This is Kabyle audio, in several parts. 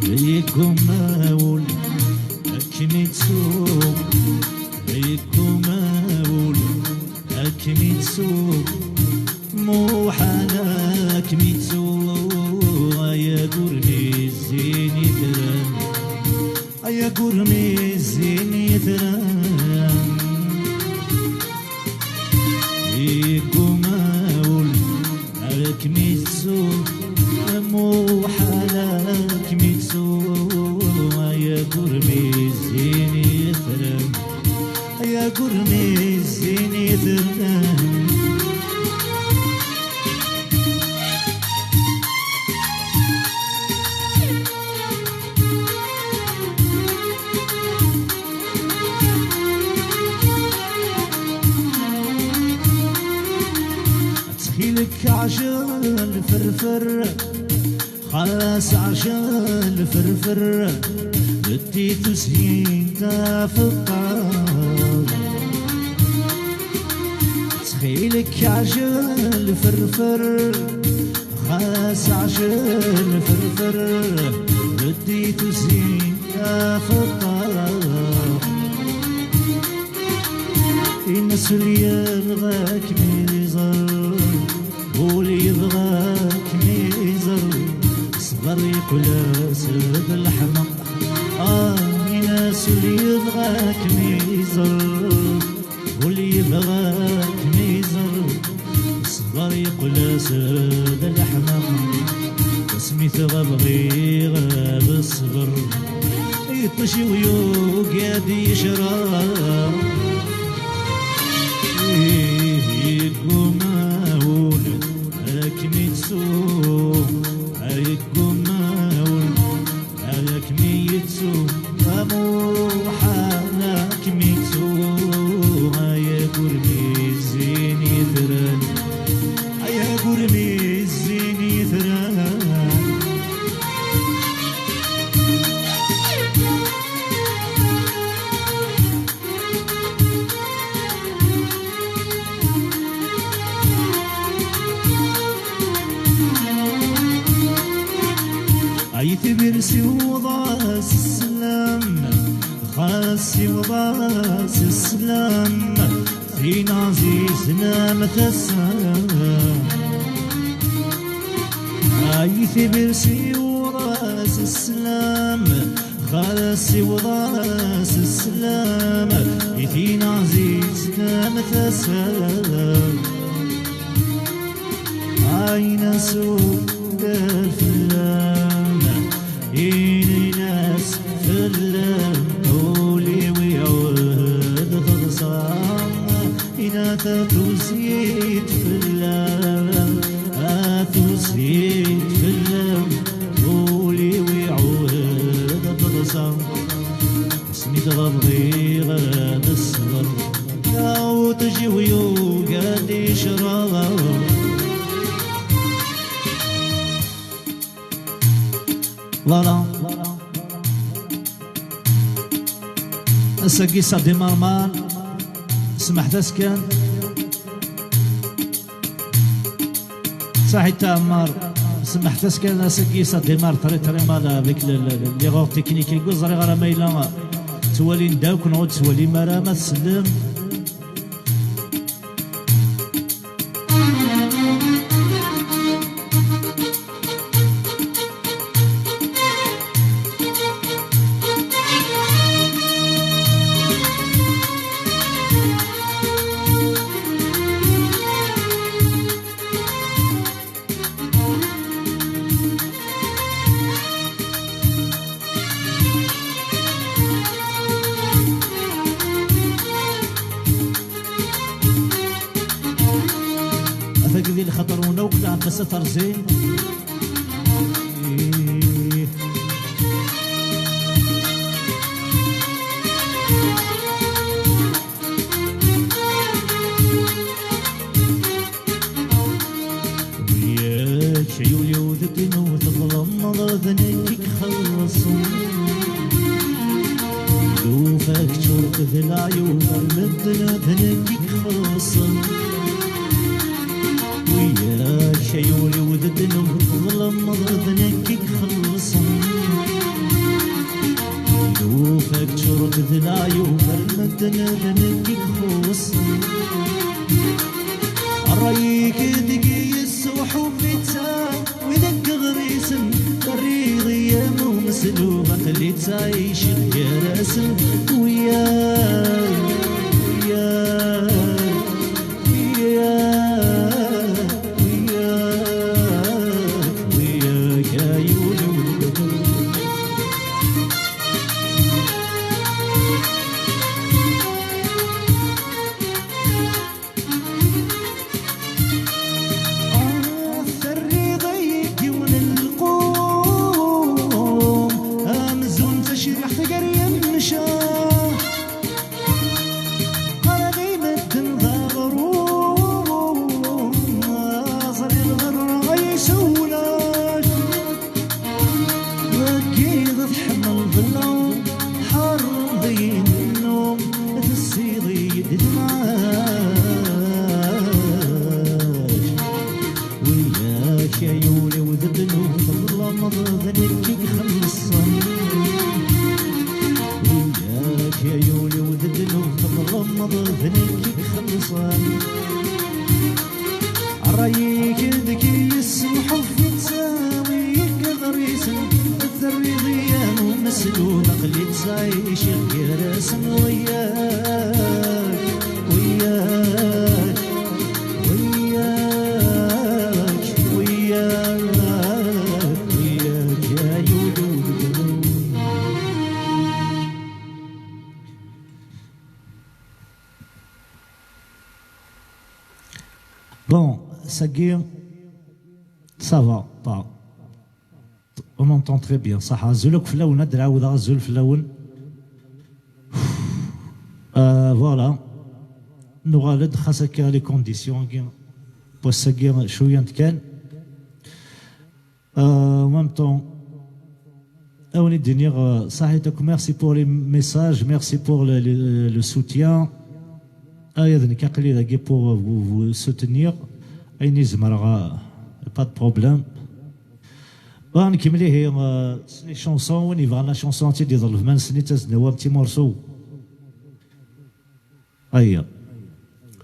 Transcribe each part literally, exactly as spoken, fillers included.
Yegguma wul ad kem-ittu, yegguma wul ad kem-ittu, muḥal ad kem-ittu, ay agur mi zzin yitran, ay agur mi zzin yitran. Yegguma wul ad kem-ittu, muḥal ad kem-ittu, ay agur mi zzin yitran, ay agur mi zzin yitran. Ttxil-k, ɛjel ferfer, xas ɛjel ferfer, leddi tuzyint afeṭṭar. Ttxil-k, ɛjel ferfer, xas ɛjel ferfer, leddi tuzyint afeṭṭar. Ines ul yebɣa ad kem-iẓer, ul yebɣa ad kem-iẓer, ṣṣber yeqqel-as d leḥmeq. Ah, ines ul yebɣa ad kem-iẓer, ul yebɣa ad kem-iẓer, ṣṣber yeqqel-as d leḥmeq. Asmi tɣab ɣiɣab ṣṣber, iṭij-iw yugi ad yecra. Ih, yegguma wul ad kem-ittu, yegguma wul ad kem-ittu, amuḥal ad kem-ittu, ay agur mi zzin yitran, ay agur mi zzin yitran. Ay tibir siweḍ-as sslam, xas siweḍ-as sslam, tin ɛzizen am tasa. Ay tibir siweḍ-as sslam, xas siweḍ-as sslam, i tin ɛzizen am tasa. Ɛin-as ugar fell-am, inin-as fell-am, ul-iw iɛud teḍsa. Ina tatuzyit fell-am, a tuzyit fell-am, ul-iw iɛud teḍsa. Asmi d-ɣabeɣ ad ṣṣber, iṭij-iw yugi ad yecra. Voilà. Ass-agi ça démarre mal. Smeḥt-as kan. Saḥit Ɛmar, smeḥt-as kan, ass-agi ça démarre très très mal avec le, le, le, l'erreur technique. Ur ẓriɣ ara ma yella ttwalin-d akk neɣ ur ttwalim ara, ma tsellem. Ataki di lxaṭer-nwen akk, lɛebbas ad terẓi. Yak yuli udedden-iw tḍelmeḍ, d nekk i ixellṣen. Lufak ččuret d leɛyub ar medden, d nekk i ixellṣen. Yak yuli udedden-iw tḍelmeḍ, d nekk i ixellṣen. D nekk i ixuṣṣen. Ṛṛay-ik deg-i yessuḥuf-itt, wid akk ɣer-isen terriḍ-iyi am umeslub, aql-i ttɛiceɣ gar-asen. Wiyaḍ, wiyaḍ, wiyaḍ, wiyaḍ, wiyaḍ, ay ul-iw. Terriḍ-iyi-d yiwen n lqum, amzun d tacriḥt gar yemcac. Qqareɣ i medden d aɣrum, ẓriɣ d ṛṛay-is ulac. Wagi d tḥemmleḍ lɛum, tḥerreḍ-iyi nnum, tessiḍ-iyi-d lɛac. Wiyak ay ul-iw d ddnub, teḍlmeḍ d nekk i ixellṣen. Wiyak ay ul-iw d ddnub, teḍlmeḍ d nekk i ixellṣen. Ṛṛay-ik deg-i yessemḥuf, yettawi-k ɣer-isen, terriḍ-iyi am umeslub, aql-i ttɛiceɣ gar-asen. Wiyak, wiyak, wiyak, wiyak, wiyak, ay ul-iw d ddnub. Bon, ça y est, ça va, pas. On entend très bien. Ṣaḥa, azul akk fell-awen, ad d-ɛawdeɣ azul fell-awen. Euh, voilà. Nuɣal-d, xas akka les conditions-agi, wass-agi cuyant kan. Euh, en même temps, à on est dire, euh, صحيت akk, merci pour les messages, merci pour le, le, le soutien. Aya d nekk aql-i dagi pour vous, vous soutenir. Ayen i zemreɣ, euh, pas de problème. Bon, nkemmel ihi, euh, s les chansons, win yebɣan la chanson ad tt-id-iḍleb, ma nessen-itt, ad s-d-nawi un petit morceau. Aya.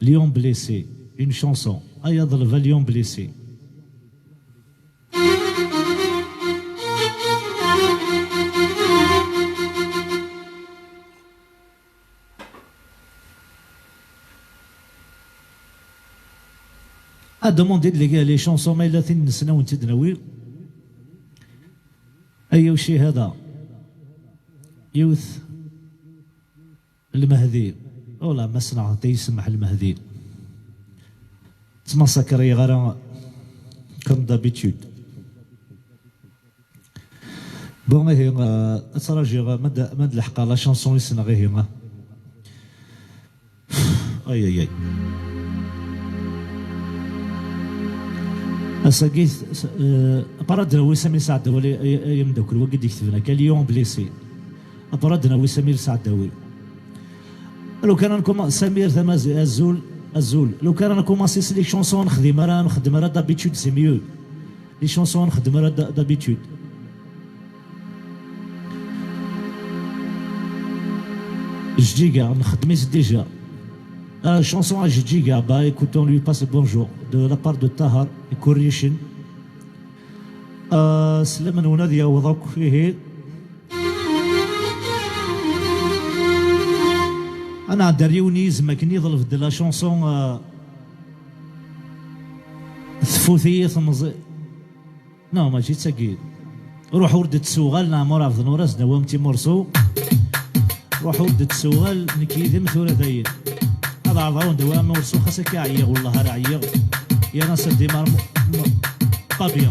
Lion blessé, une chanson. Aya ḍleb a Lion blessé. Ad demandé les, les chansons, ma yella tin nessen ad wen-tt-id-nawi. Ay uci hada. Yiwet. Lmehdi. Ula ma ssneɣ-t, yessemmeḥ Lmehdi. Ttmassakriɣ ara comme d'habitude. Bon, ihi, euh, ad ttṛajiɣ ma d, ma d leḥqa la chanson i ssneɣ, ihi, ah. Ay, ay, ay. Ass-agi, s-, s-, euh, aparadra wis Samir Saɛdawi, ay, ay, ay ameddakel, wagi d-iketben akka, Lion blessé. Aparadra wis Samir Saɛdawi. Lukan ad nkumaṣi, Samir Tamazi, azul, azul. Lukan ad nkumaṣi s les chansons, nexdim ara, nexdem ara d'habitude, c'est mieux. Les chansons, nexdem ara d-, d'habitude. Jdiga, nexdem-it déjà. Ah, chanson à Jdiga, bah écoutons-lui, passe le bonjour, de la part de Tahar et Kurichin. Ah, sslam-nwen ad yaweḍ akk, ihi. Ad nɛeddi ar yiwen yizem akken yeḍleb-d la chanson, euh, tfut-iyi temẓi. Non, mačči d tagi. Ruḥ ur d-ttuɣal, Ɛmur Ɛebd Nur, ad s-d-awim timurṣu. Ruḥ ur d-ttuɣal, nekk yid-m tura dayen. Ad ɛerḍeɣ ad wen-d-awiɣ amurṣu, xas akka ɛyiɣ, wellah ara ɛyiɣ. Yerna ça démarre pas bien.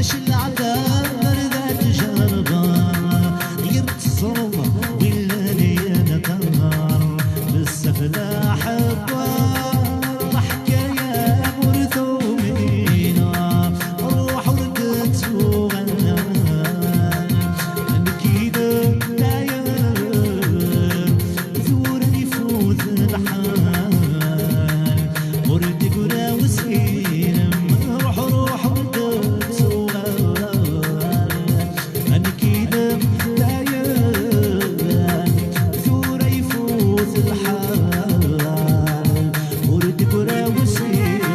Leɛtab ar d tjerba, yir teẓrem win lan yanqar, bezzaf d aḥebbar, leḥkaya ur tumin, ruḥ ur d-tuɣal, nekk i d aya. Tura ifut lḥal, ur d-ggraw sirem, ruḥ, ruḥ, ur d-tuɣal. Nekk i d dayen, tura ifut lḥal, ur d-ggraw sirem.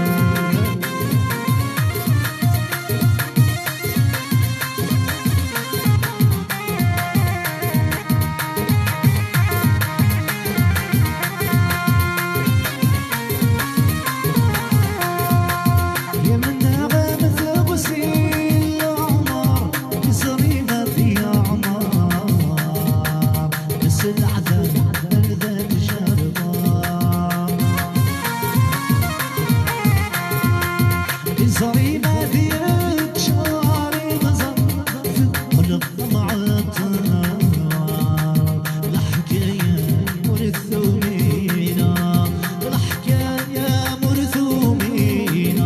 Yemneɣ am teɣzi leɛmer, iẓri ma d yeɛmer, s leɛtab ar d tjerba. Iẓri ma d yeččar imẓan, teqqleḍ d amɛeṭṭar. Leḥkaya ur tumin, leḥkaya ur tumin,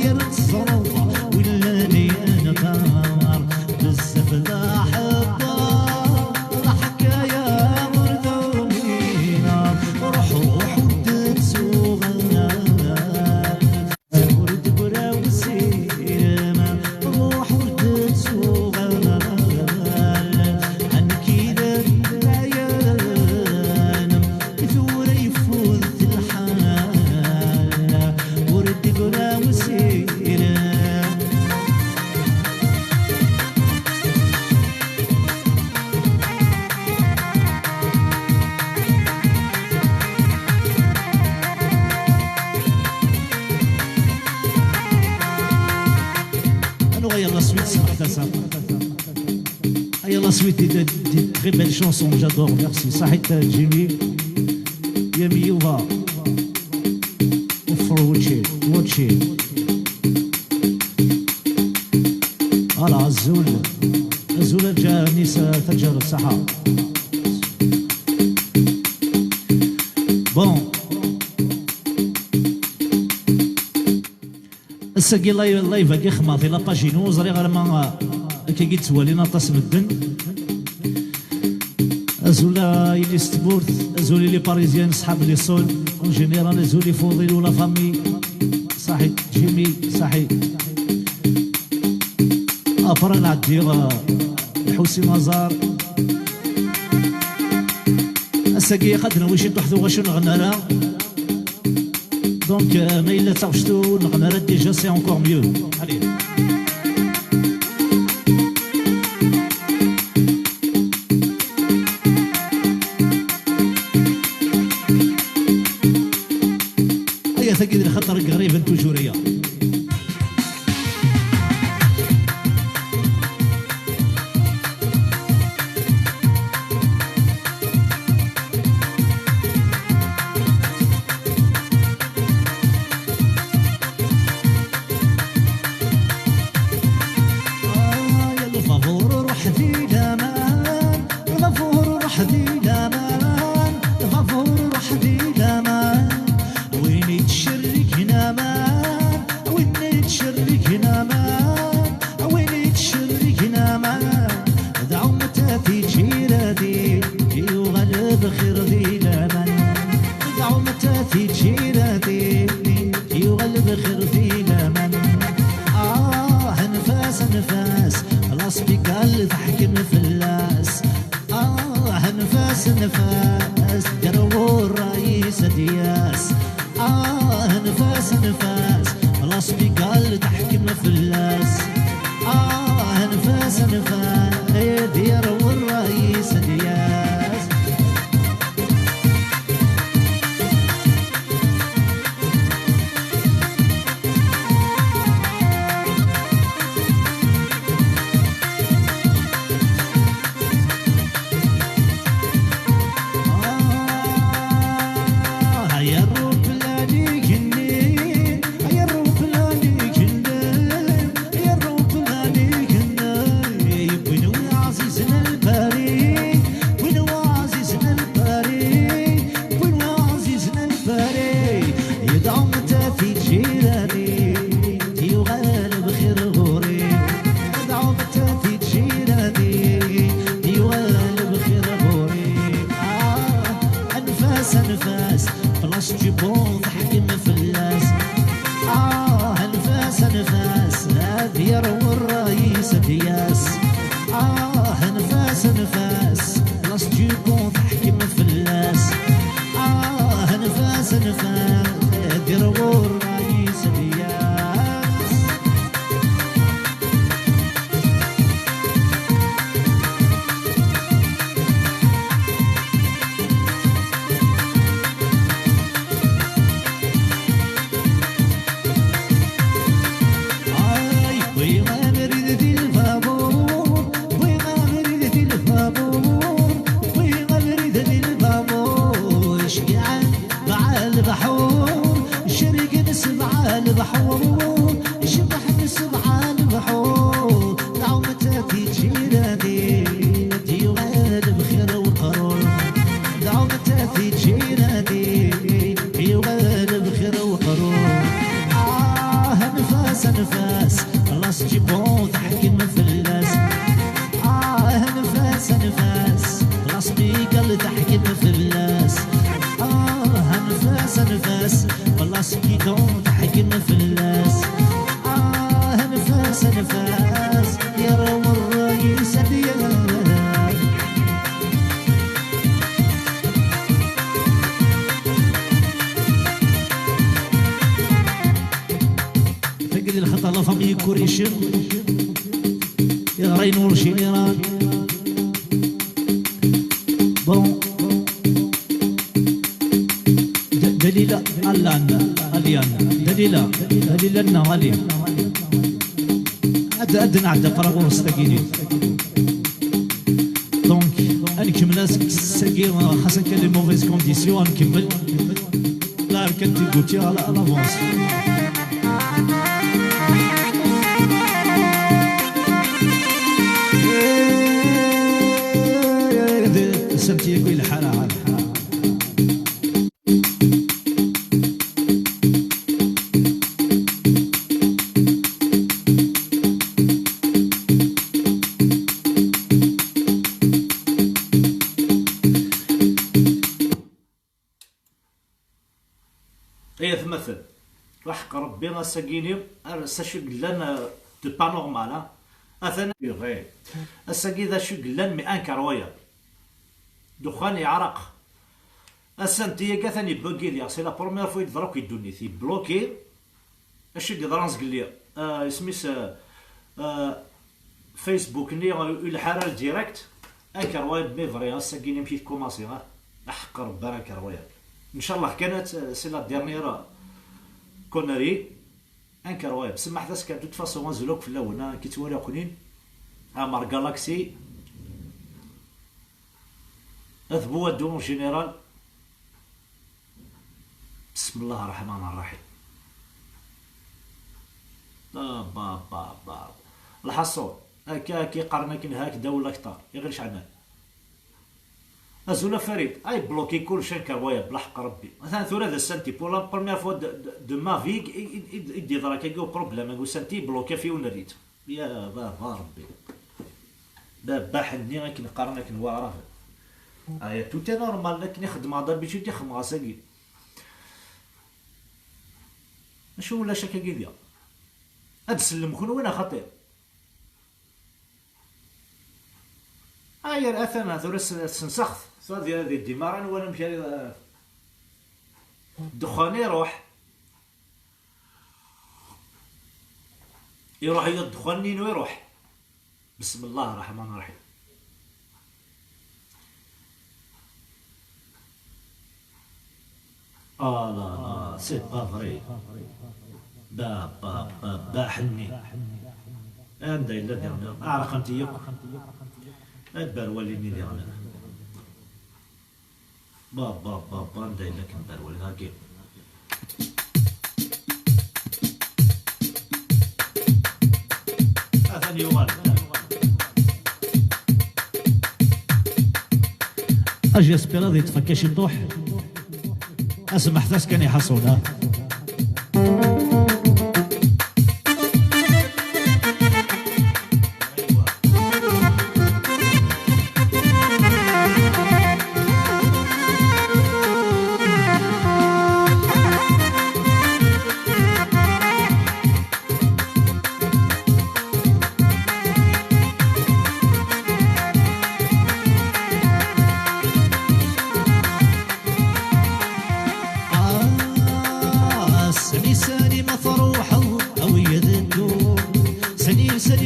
yir teẓref win lan yanqar, bezzaf d aḥebbar. Leḥkaya ur tumin, ruḥ, ruḥ, ur d-tuɣal. Ur d-ggraw sirem, ruḥ ur d-tuɣal. Nekk i d dayen, tura ifut lḥal, ur d-ggraw sirem. Anwa yella la suite, smaḥ-as? Aya la suite des, des très belles chansons, j'adore, merci. Saḥit Jimmy, Yami Yuba, for watching, watching. Voilà, azul. Azul a Janis, taǧer ṣaḥa. Bon. Ass-agi live, live-agi xemmeɣ di la page-inu, ur ẓriɣ ara ma, uh, akka i d-ttwalin aṭas medden. Azul a yelli s tmurt, azul i les Parisiens, ṣḥab les sols, en général, azul i Fodil u la famille, saḥi Jimmy, saḥi. Après nɛeddi, uh, Lḥusin Aẓar. Ass-agi ad d-nawi ciṭuḥ tuɣac ur nɣenn ara. Donc, euh, ma yella d taɣect ur neɣni ara déjà, c'est encore mieux. Allez. Aya tagi d lxaṭer qrib n tujuriya. آه، يا الفافور روح ذي الأمان، الفافور روح ذي الأمان، الفافور روح ذي الأمان. وين يتشرك نمان، وين يتشرك نمان، وين يتشرك نمان. دعومتها في جيرتي، يغلب خير ذي الأمان. دعومتها في جيرتي، يغلب خير ذي الأمان. آه، نفاس، نفاس، لا سبيكال تحكم في اللاس. آه، نفاس، نفاس، درو الرئيس دياس. آه، نفاس، نفاس، لا سبيكال تحكم في اللاس. آه، نفاس، نفاس، درو الرئيس دياس. Yerwa ṛṛay-is ad d-yas. Ah, anef-as, anef-as, la s-ǧibun teḥkem fell-as. Ah, anef-as, anef-as, ad yerwu ṛṛay-is ad d-yas. Ay, wwiɣ abrid di lbabur, wwiɣ abrid di lbabur, wwiɣ abrid di lbabur, ceggɛen bɛal leḥur, cergen sebɛa leḥur, cebḥen sebɛa leḥur, tɛumet tiǧiradi, d-yuɣal bxir uqrur, tɛumet tiǧiradi, yuɣal bxir uqrur. Ah, anef-as, anef-as, la s-ǧibun teḥkem fell-as. Ah, anef-as, anef-as, la s-migal teḥkem fell-as. Ah, anef-as, anef-as, la s-gidun teḥkem fell-as. Ah, anef-as, anef-as, yerwa ṛṛay-is ad d-yas. Tagi di lxaṭer la famille Kurichem, yeɣra-inu ur général. Bon. D-, Dalila Allan, Allan. Dalila, Dalila neɣ Ali. Ad, ad nɛedda ɣer ɣur-s tagini. Donc, ad nkemmel as-, sagi, xas akka les mauvaises conditions, ad nkemmel. La rkan tigutiya à la-, à l'avance. Senti yakk lḥala. Ay atmaten, lḥeqq Rebbi, ass-agi-ni, ar ass acu yellan, euh, de pas normal, hein. Atan, ass-agi d acu yellan, mais incroyable. Ddexxan yeɛreq. Ass-a n tiyagi atan yebbugi diɣ, c'est la première fois i d-teḍra akk i ddunit, yebloki. Acu i d-yeḍran zgelli? Ah, isem-is, ah, ah, Facebook-nni, ah, ur ilḥa ara le direct. Incroyable, mais vrai, ass-agi amek i tkumaṣi, ah? Aḥeqq Rebbi ara incroyable. Ncallah kan ad, c'est la dernière connerie. Incroyable. Semmḥet-as kan, de toute façon, azul akk fell-awen, ah, nekk ttwaliɣ-ken-in. Amar Galaxy. At Buwaddu en général. بسم الله الرحمن الرحيم. Ba, ba, ba, ba. Lḥaṣul, akka, akka i qqaren akken hak daw laktar, iɣil ceɛnan. Azul a Farid, ay bloki kullec, anka waya, bla ḥeqq Rebbi. Atan tura d asanti, pour la première fois de, de, de ma vie, i, i, i, i d-yeḍra kagi uproblème, agi usanti, bloki ɣef yiwen n rrit. Ya baba Rebbi. Baba ḥenni akken qqaren akken waɛraben. Aya tout est normal, akken i xedmeɣ d'habitude i xedmeɣ ass-agi. Acu ulac akkagi diɣ? Ad d-sellem kunwi neɣ xaṭi? Ayer atan tura s-, tsensext, tura di, di ddimar, ad nwali amek ara, ddexxan iruḥ. Iruḥ, iruḥ ddexxan-nni, iruḥ. بسم الله الرحمن الرحيم. Ah là là, c'est pas vrai. Ba, ba, ba, ba ḥenni. Anda yella diɣen? Ɛerqent-iyi akk. Ad berwalin-nni diɣen. Ba, ba, ba, ba, anda yella akken berwel hagi. Atan yuɣal. J'espère ad yeṭṭef akka ciṭuḥ. Asemḥet-as kan i Ḥaṣun, ha?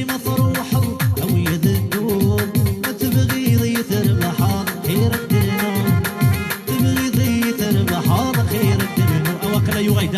Ma truḥeḍ, awi-d ddnub. Ma tebɣiḍ i terbaḥeḍ, xir ddnub. Tebɣiḍ i terbaḥeḍ, xir ddnub. Awaqla yuɣ-ak-d.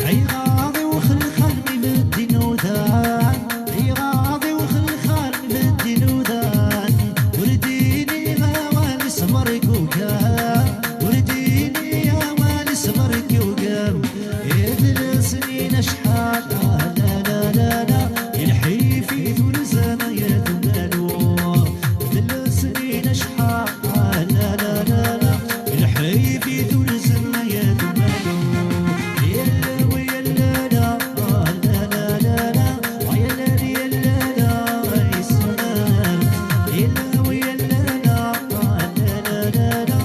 Ayɣaḍ iwxelxal mi beddi nudan, ayɣaḍ iwxelxal mi beddi nudan, ur d-ini awal iṣber i yugam, ur d-ini awal iṣber i yugam. Idles-nni acḥal, ah, la, la, la, la, i lḥif i tulzem, ay at umalu. Idles-nni acḥal, ah, la, la, la, la, i lḥif i tulzem, ay at umalu. Yella wi yella la, ah, la, la, la, la, yella li yella la, ay sumar. Yella wi yella la, ah, la, la, la, la,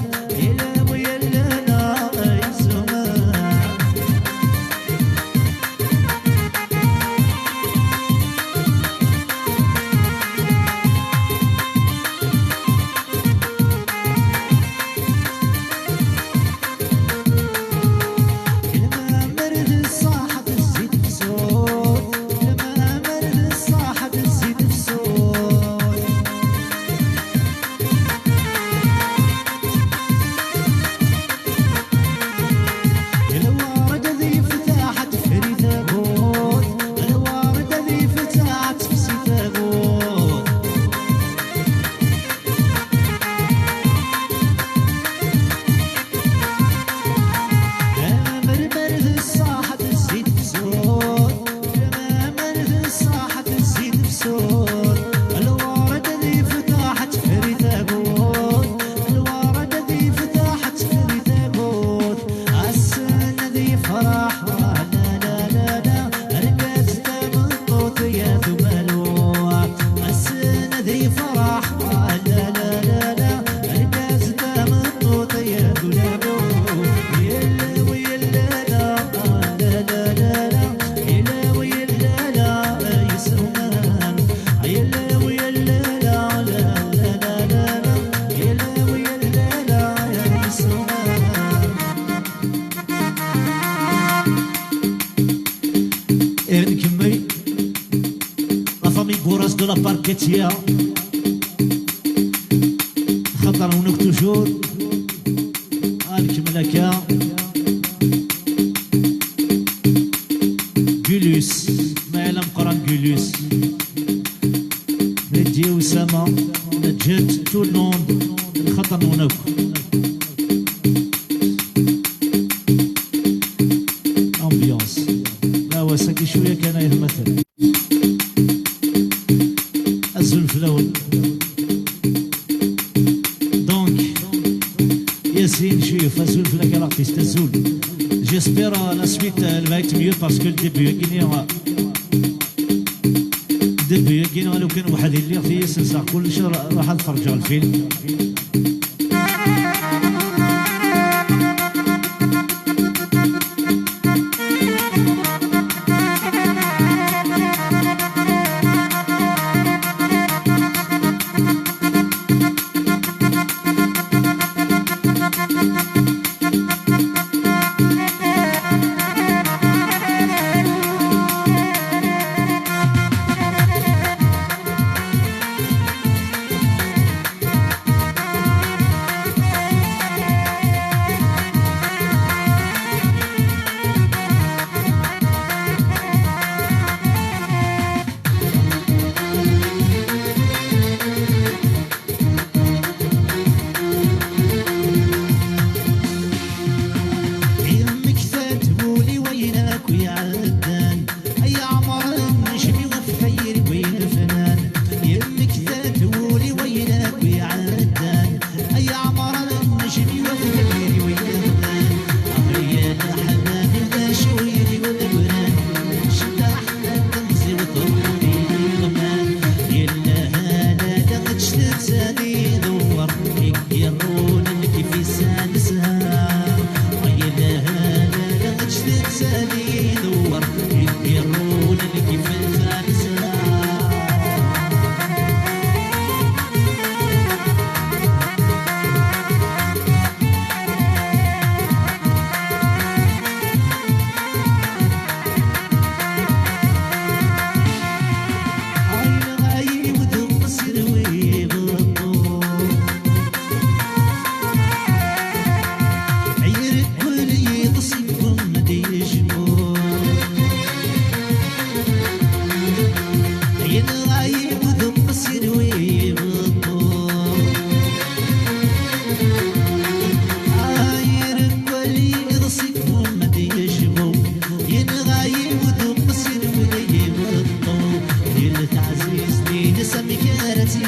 Lweṛd ad yefteḥ ad tefri tagut, lweṛd ad yefteḥ ad tefsi tagut. Amer mer d ṣṣaḥ ad tezzi tefsut, amer d ṣṣaḥ ad tezzi tefsut, lweṛd ad yefteḥ ad tefri tagut, lweṛd ad yefteḥ ad tefri tagut. Ass-n ad yefreḥ, la, la, la, la, argaz d tameṭṭut, ay at umalu. Ass-n ad yefreḥ, la, la, la, la, argaz d tameṭṭut, ay at umalu. Yella wi yella la, la, la, la, la, yella wi yella la, ay sumar. Yella wi yella la, la, la, la, la, yella wi yella la, ay sumar. Et nkemmel. La famille Gouras de la Parquetière. Xaṭer Mounouk toujours. Ah, nkemmel akka. Gulus. Maɛla Meqqran Gulus. Lidi Oussama, Nadjet, tout le monde, xaṭer-nwen akk. Ambiance. Awa, saki cwiya kan ay atmaten. Azul fell-awen. Donc, Yassine Chouf, azul fell-ak a l'artiste, azul. J'espère, euh, la suite, euh, elle va être mieux parce que le début, euh, Debut-agi neɣ lukan weḥd-i lliɣ, tiyes nseɣ kullec, ruḥ ad ferǧeɣ lfilm.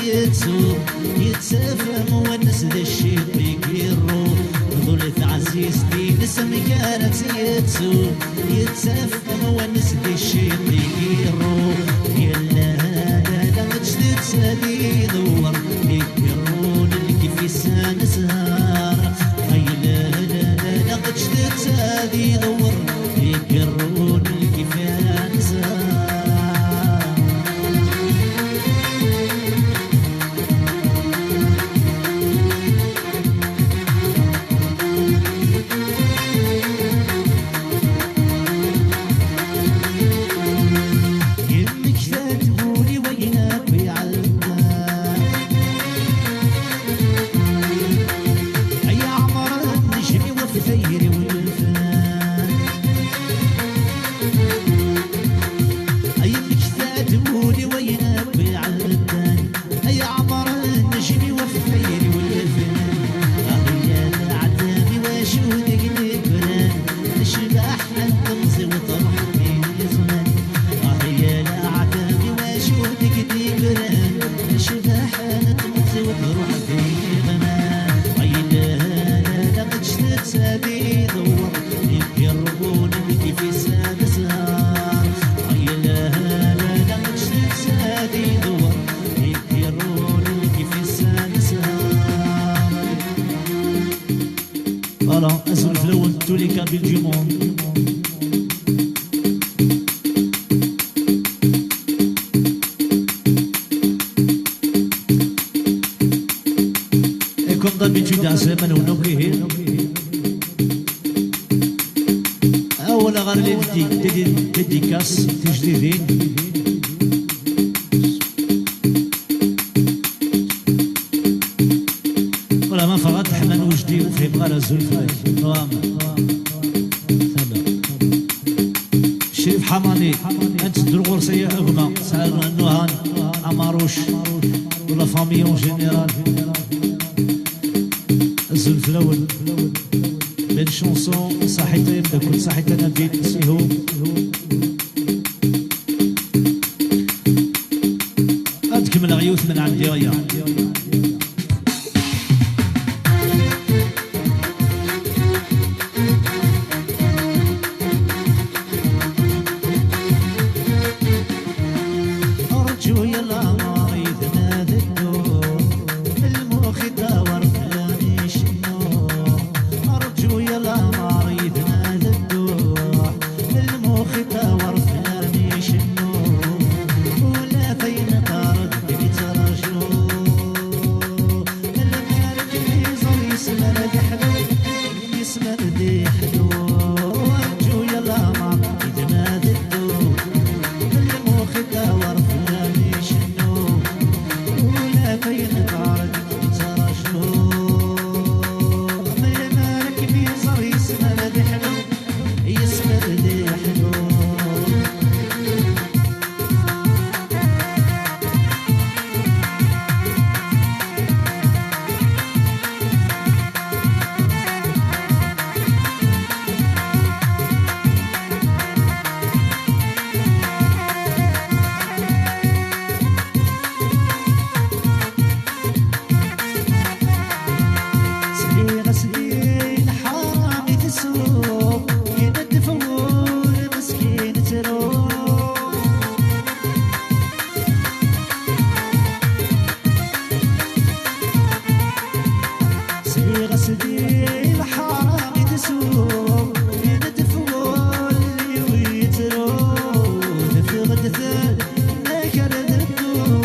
Yettu, yettafem wanes d cciṭ i iru, ḍulet ɛzizt-ines mgarat. Yettu, yettafem wanes d cciṭ i iru, yella lala ǧǧet-tt ad idewwer, i iru n lkif-is ad nezher. Ay lala, ǧǧet-tt ad idewwer, i iru n lkif ad nezher. Yemmekta tguri wayen akk iɛeddan. Ay aɛmer nnejmi ɣef tayri n lefnan. Ay mmekta tguri wayen akk iɛeddan. Ay aɛmer nnejmi ɣef tayri n lefnan. Ah ya leɛtab i wacu deg negran. Lecbaḥ n temẓi-w truḥ di zzman. Ah ya leɛtab i wacu deg d-yeggran. Lecbaḥ n temẓi-w truḥ di zzman. Ay lala, ǧǧet-tt ad idewwer, i iru n lkif-is ad nezher. Ay lala, ǧǧet-tt ad idewwer, i iru n lkif-is ad nezher. Voilà, azul fell-awen, tous les Kabyles du monde. Et comme d'habitude, ɛeslama-nwen akk ihi. Awal ɣer les dédi-, dédi-, dédicaces tijdidin. Wala ma ffɣeɣ ad teḥma n wejdi, ur fhimeɣ ara, azul fell-ak. Nuham. Tala. Crif Ḥamani, ad nteddu ɣur-s ay a gma, sɛan Nuhan, Amaruc, u la famille en général. Azul fell-awen. Belle chanson, saḥit ay amdakel, saḥit a Nabil, sihu. Ad kemmleɣ yiwet min ɛendi aya. Rǧu yal amer yid-m ad dduɣ, lmux idawar fell-am icennu. Rǧu yal amer yid-m ad dduɣ, lmux idawar fell-am icennu. Ula d ayen ṭṭar deg-m ittraǧu. Lmerg iẓer yesmer ad iḥlu. Yesmer ad iḥlu, rǧu yal amer, yid-m ad dduɣ. Lmux idawar fell-am icennu, ula d ayen ṭṭar deg-m ittraǧu. Lmerg iẓer yesmer ad iḥlu, yesmer ad iḥlu. Sliɣ-as di lḥaṛa mi tsuɣ, yenna-d fwur meskin ttruɣ. Sliɣ-as di lḥaṛa mi tsuɣ, yenna-d fwur-iw yettru. Teffeɣ-d tnakar d dduɣ.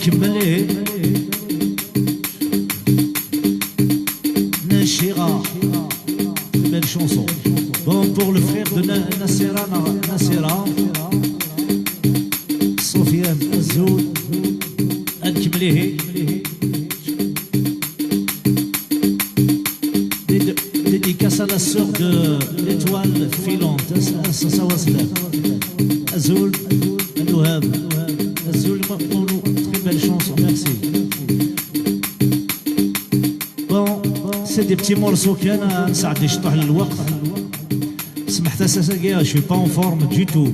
Kemmel ihi. Nacira. Belle chanson. Bon, pour le frère de Na- Nasira, Na- Nasira. Sofiane, azul. Ad nkemmel ihi. Déd- Dédicace à la sœur de l'étoile filante. Ass-, ass-, ass-, ass-, Azul, Alouhab. Azul, Mamoulou. Très belle chanson, merci. Bon, c'est des petits morceaux كان نسعد يشطح للوقت. سمحت اساسا، je suis pas en forme du tout.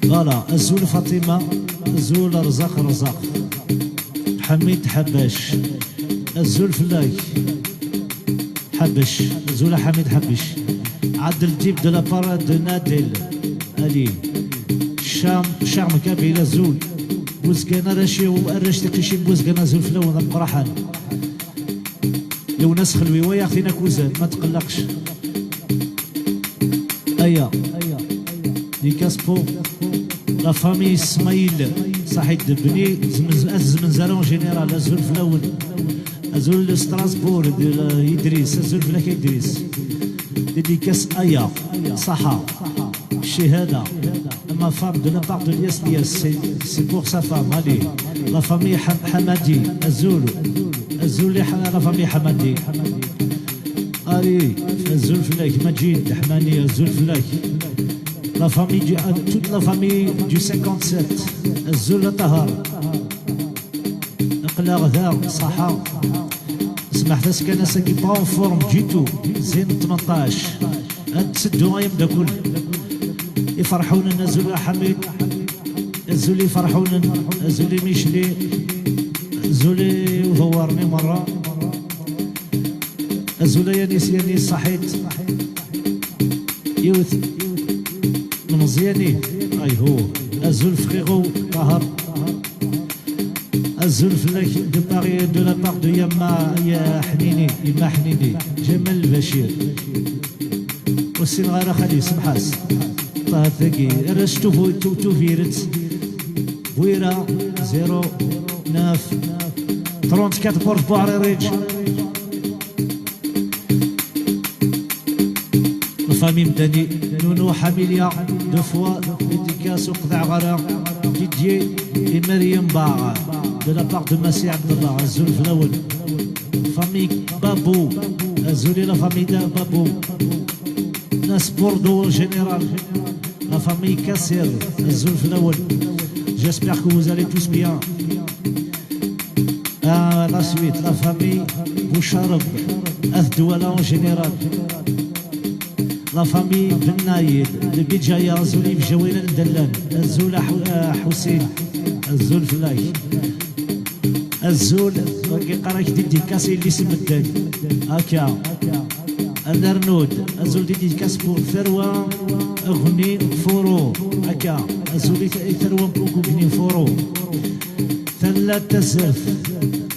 Voilà, azul Fatima, azul Rzaq Rzaq. Ḥamid Ḥabac. Azul fell-ak. Ḥabac. Azul a Ḥamid Ḥabac. Adel Dib de la part de Nadel. Ali. Charme, Charme Kabyle, azul. Buzgan, arrac-iw, arrac tiqicin Buzgan, azul fell-awen, ameqqraḥan. Lewnas Xelwi, wayaɣ tin akuzan, ma tqellaqx. Aya. Dédicace pour la famille Smaïl, Saïd Bni, Zmenz-, Zmenzara en général, azul fell-awen. Azul Strasbourg, de la Idriss, azul fell-ak Idriss. Dédicace aya, Saha, Chihada, ma femme de la part de Lias Lias, c'est, c'est pour sa femme, allez. La famille Ha- Hamadi, azul, azul, la famille Hamadi. Allez, azul fell-ak, Majid, Ḥmani, azul fell-ak. La famille du, euh, toute la famille du cinquante-sept, azul a Tahar. Aql-aɣ da, ṣaḥa. Smaḥt-as kan, ass-agi pas en forme du tout. Zin tmenṭac. Ad teddu ay amdakel. Iferḥunen, azul a Ḥamid. Azul iferḥunen, azul i Micli. Azul i udewwar-nni merra. Azul a Yanis, Yanis, ṣaḥit. Yiwet n Meẓyani. Ayhu. Azul frérot Tahar. Azul fell-ak de Paris, de la part de Yamma, ya Ḥnini, Yemma Ḥnini. Ǧamal Lbacir. Ur ssineɣ ara xali, semḥ-as. Tahar tagi. Arrac tufu-, tu-, tubiret. Bwira, zéro neuf, trente-quatre Porte Bouhariric. La famille Mdani, Nounou Hamilia, deux fois, dédicace au Qdaɣara, Didier et Mariam Bar, de la part de Massi Abdallah, azul fell-awen. Famille Babou, azul i la famille de Babou. Nas Bordeaux en général, la famille Kassir, azul fell-awen. J'espère que vous allez tous bien. Ah, la suite, la famille Bouchareb, At Douala en général. La famille Bennaïd de Bidjaya, azul i Bjawin Ndallan, azul a Hou-, a Houssine, azul fell-ak. Azul, wagi qqar-ak dédicace i yelli-s n medden. Akka. Ad nernud, azul dédicace pour Tarwa Agni Foro. Akka. Azul i t-, i Tarwa Agni Foro. Tella Tazert.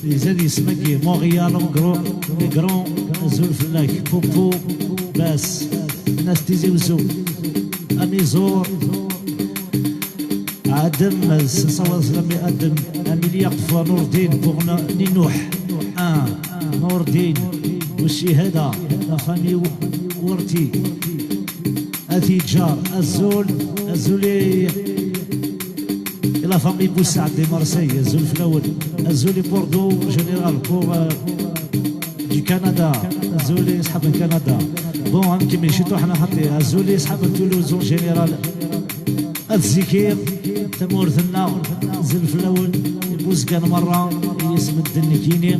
Izad yisem-agi, Montréal, en gros, les grands, azul fell-ak. Popo, Bass, Nas Tizi Ouzou, Amizor, Adem, s-, sawa zlami Adem, Amelia Qfa, Nourdine, pour Na-, Ninouh, un, Nourdine, Ouchihada, la famille Ou-, Ourti, Atijar, azul, azul i, i la famille Boussaid de Marseille, azul fell-awen, azul i Bordeaux, général, pour, euh, du Canada, azul i ṣḥab n Canada. Bon, ad nkemmel ciṭuḥ neɣ xaṭi, azul i ṣḥab n Toulouse, en général. Ad zikiɣ tamurt-nneɣ, azul fell-awen, Buzgan merra, i yisem n ddin nekkini.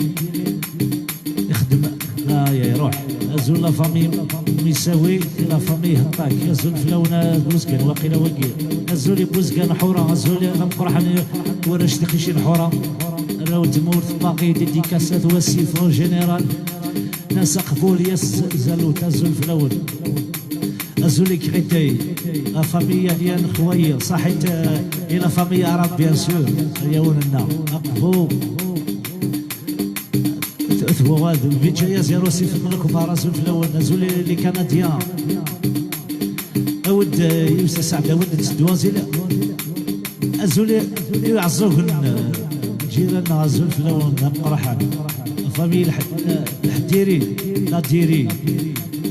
Ixdem, ay, ay, ruḥ. Azul la famille Misawi, la famille Hettak. Azul fell-awen a Buzgan, waqila wagi. Azul i Buzgan Ḥura, azul i ameqqraḥ n warrac tiqicin Ḥura. Arraw n tmurt, Paris, dédicace à Wasif en général. Nas Aqbul, Yas Zalut, azul fell-awen. Azul i Kritey, la famille Aliane Khouaye, صحيت, euh, et la famille arabe, bien sûr. Yaounna, Aqbou. Tbouad, Vijaya zéro six, Mlekbar, azul fell-awen, azul i les Canadiens. Aoud, euh, Youssef Saad, Aoud Tedouazil. Azul i iɛeẓẓugen n lǧiran-nneɣ, azul fell-awen d ameqqraḥan. Famille Lḥ-, Lḥdiri, Ladiri,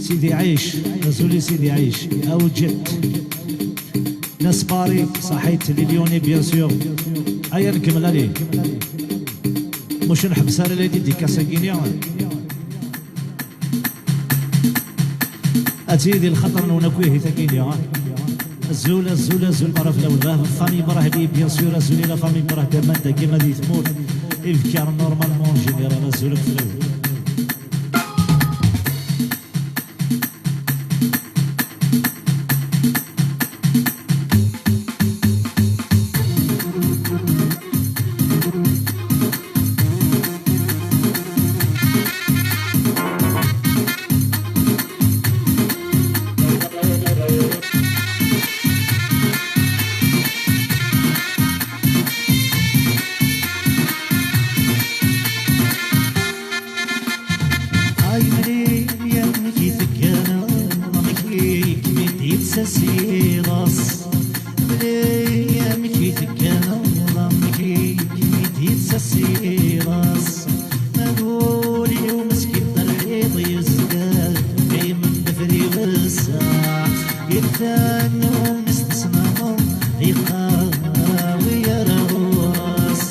Sidi Ɛic, azul i Sidi Ɛic, Awǧet. Nas Paris, صحيت لليوني، bien sûr. Aya nkemmel, allez. Muc nḥebbes ara la dédicace-agi-nni. Ad tili di lxaṭer-nwen akk ihi tagi-nni, ah. Azul, azul, azul, meṛṛa fell-awen. Ah, famille Brahbi, bien sûr, azul i la famille Brahbi, aman dagi ma di tmurt. Ibekkiren, normalement, en général, azul akk fell-awen. Ay mlil, amek i tegganeḍ, amek i kem-id-yettas yiḍes? Mlil, amek i tegganeḍ, amek i kem-id-yettas yiḍes? Ma d wul-iw meskin terḥiḍ yezga, qqimen d afriwes. Itan umi s-tesnameḍ, iqqar wi ar ɣur-s,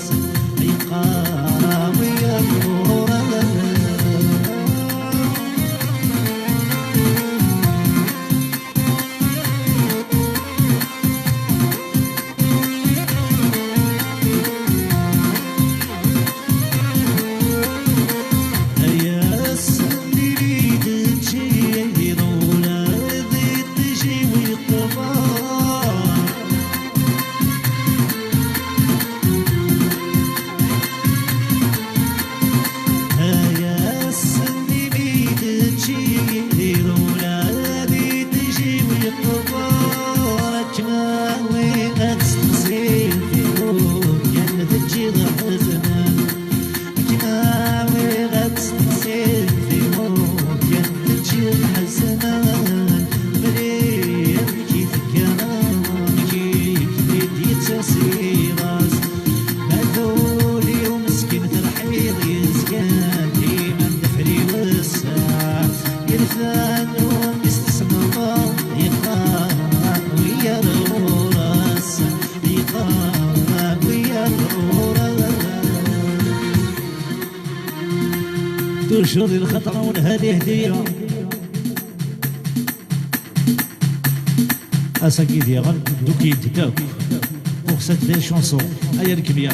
iqqar wi ar ɣur-s. Toujours di lxaṭer-nwen hadi hdiya. Ass-agi diɣen, ddukkint-d akk pour cette belle chanson. Aya lekmya.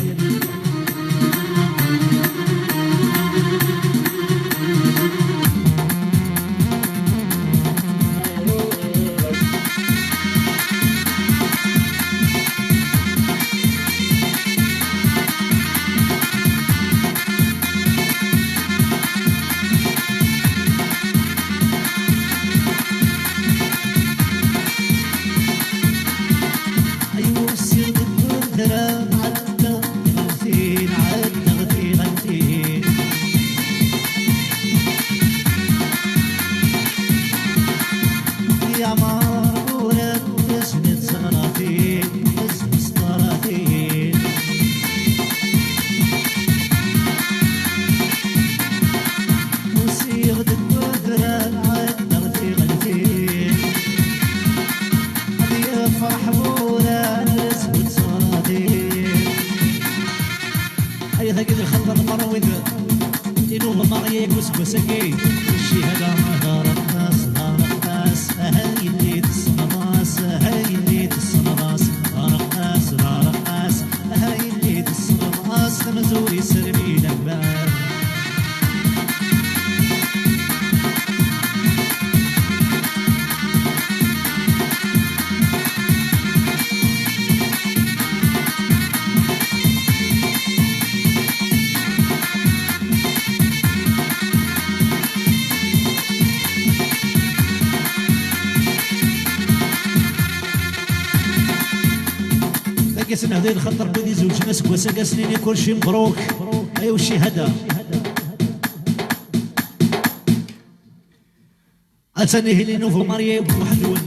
Ay, dagi d lxelṭa n merra wid i nuɣ Maria deg useggas-agi. Cchihada, d areqqas, d areqqas, aha yelli tessneḍ-as, aha yelli tessneḍ-as, d areqqas, d areqqas, aha yelli tessneḍ-as, tamezwuri s rmil akbar. Dagi s-nehdi lxaṭer n wid izewǧen aseggas-agi, s-nini kulci mebruk. Ay ucihada. Atan ihi les nouveaux mariés weḥd-wen.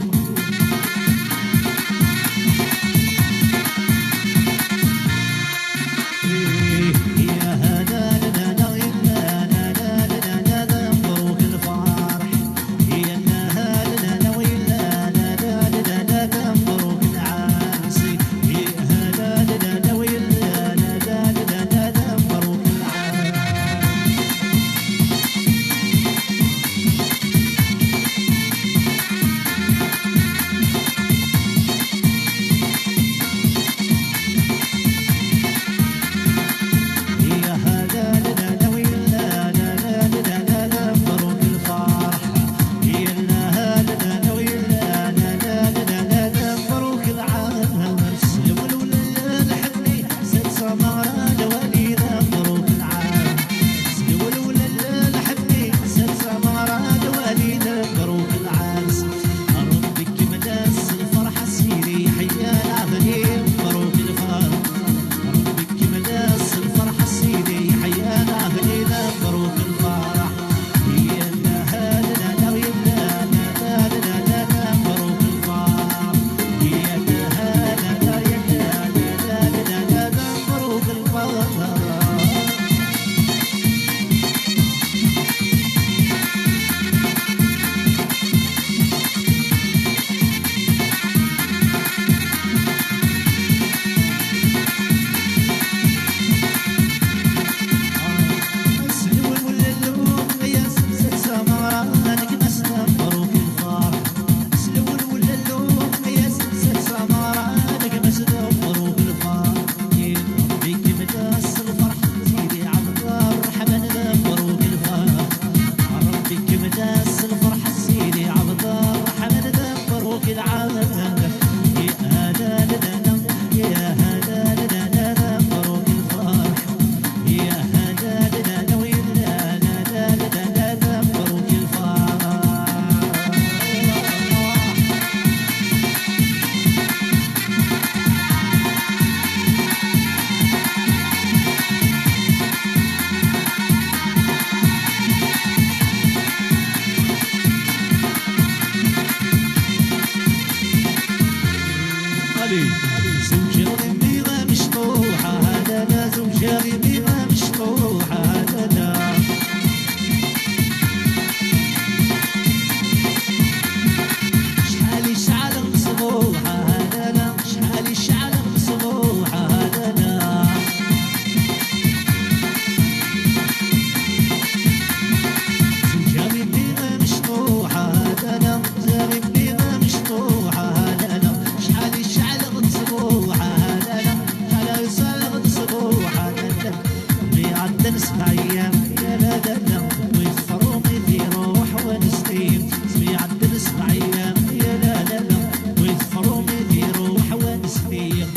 Ad nesbeɛ ayyam, ya la la la, wi tefrum i tiruḥ wa neslim. Sbeɛ ad nesbeɛ ayyam, ya la la la, wi tefrum i tiruḥ wa neslim.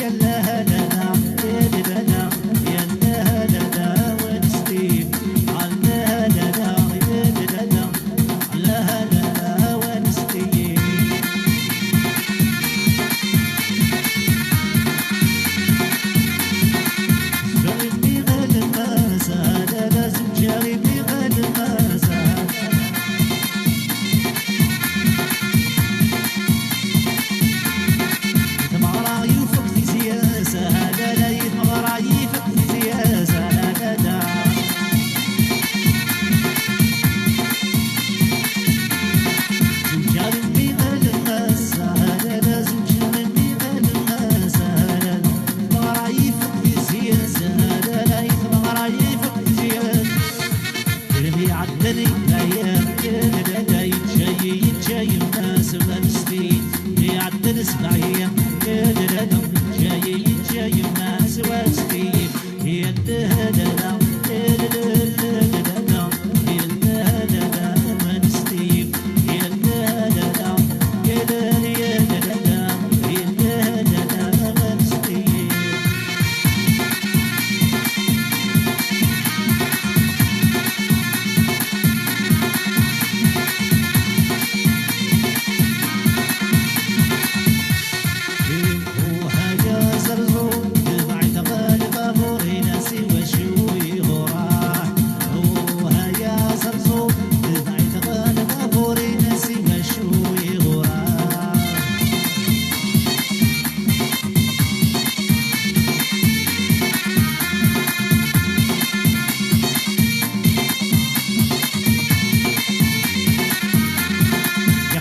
Ya la la la, ya la la la, ya la la la, wa neslim. Ya la la la, ya la la la, ya la la la, wa neslim.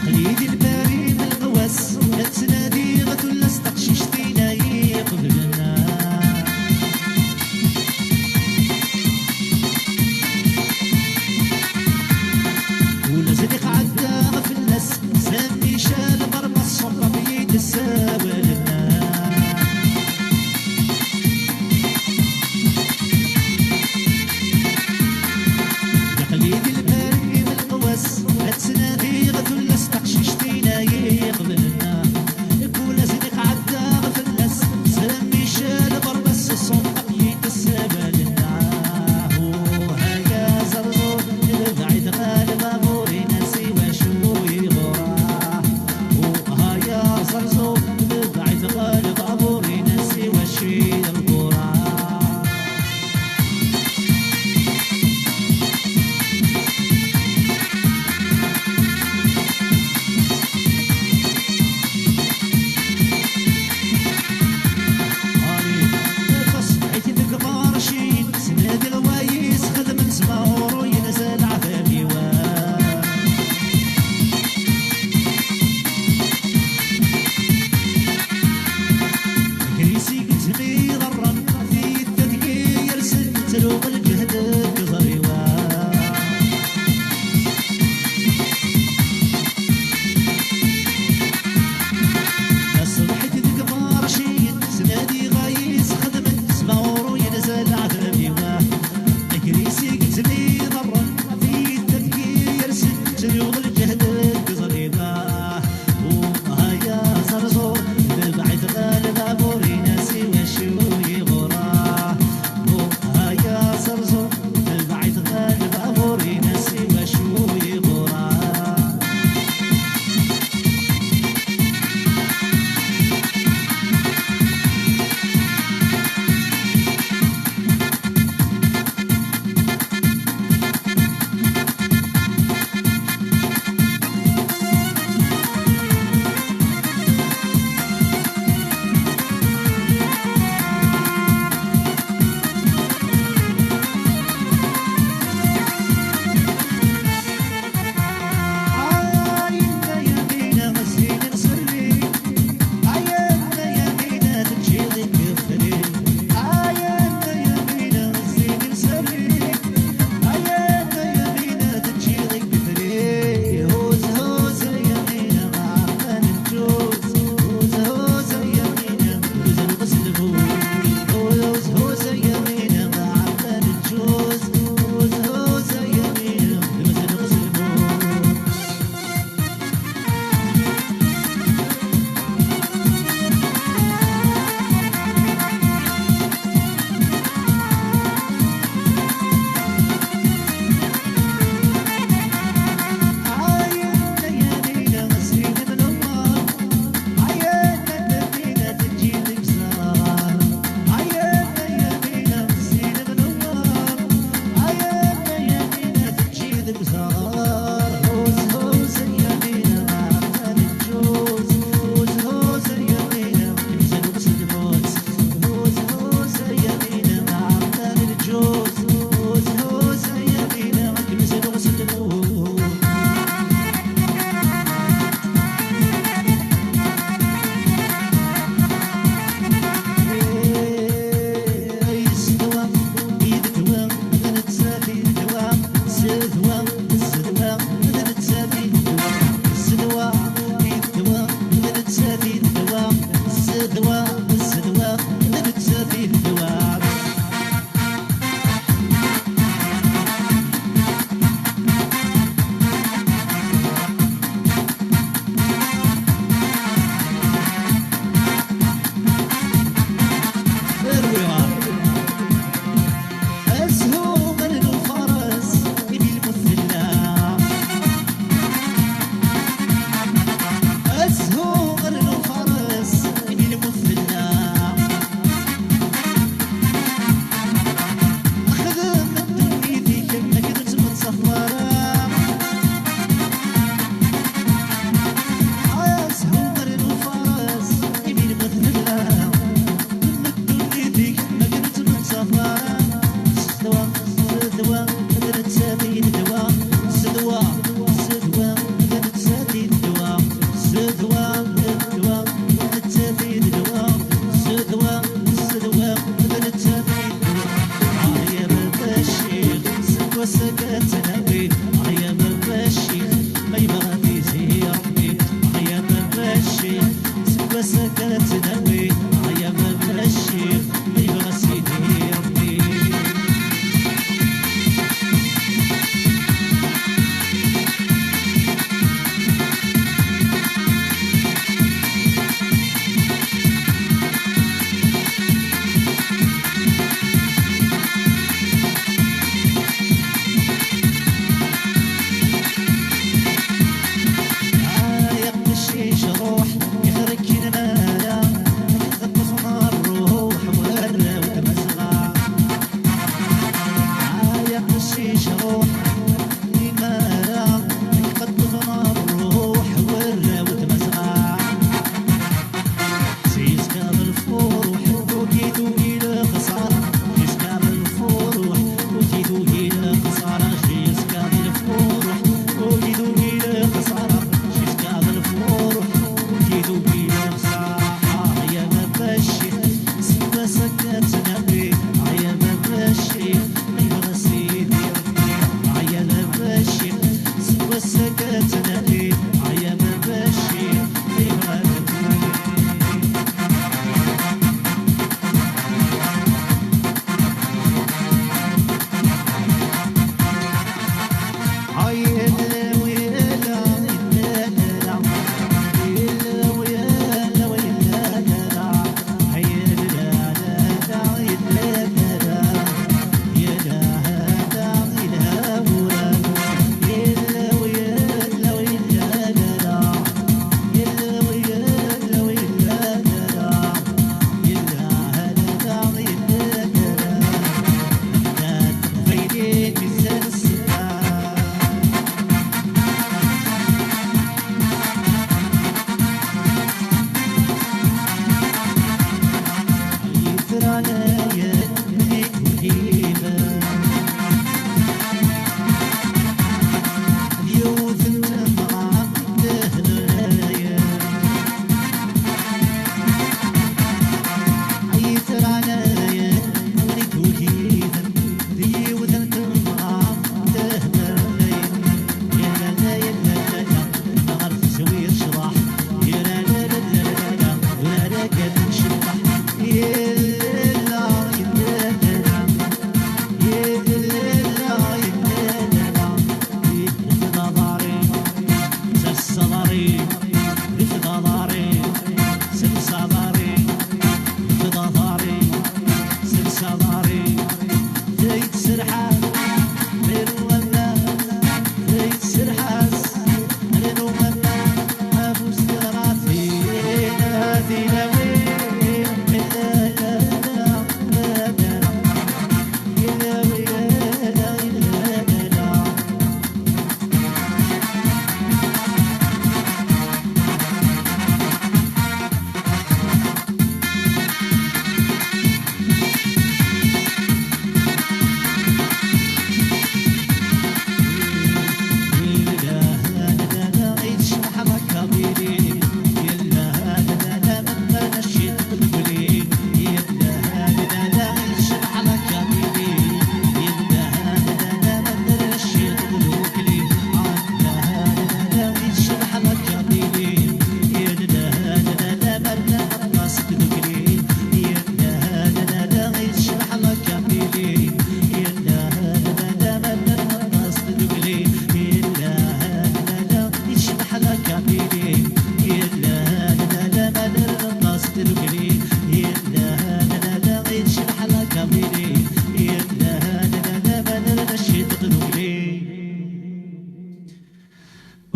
Aql-i di lbari n lqwas, la ttnadiɣ tullas taqcict-ina iqeblen. Ula zdiq ɛeddaɣ fell-as, Sami Cal ɣer ma tṣubbeḍ yid-s awalen. Aql-i di lbari n lqwas, la ttnadiɣ tullas taqcict-ina iqeblen. Kul ass nitɛedda fell-as, Sami Cal ɣer ma tṣubbeḍ yid-s awalen. Uha ya Zerẓur, lebɛid ɣer lbaburin-a siwa cwi ɣur-a. Uha ya Zerẓur, lebɛid ɣer lbaburin-a siwa cwi ɣur-a. Taṣebḥit deg Bercin, snadiɣ wayis xedmen s ma ɣur-i yenza leɛtab-iw. Gris i yettmiḍerren, tiyita deg-i yersen, ttruɣ lǧehd deg iẓri-w. Taṣebḥit deg Bercin, snadiɣ wayis xedmen s ma ɣur-i yenza leɛtab-iw. Gris i yettmiḍerren, tiyita deg-i yersen, ttruɣ lǧehd deg iẓri-w. Uha ya Zerẓur, lebɛid ɣer lbaburin-a siwa cwi ɣur-a. Uha ya Zerẓur,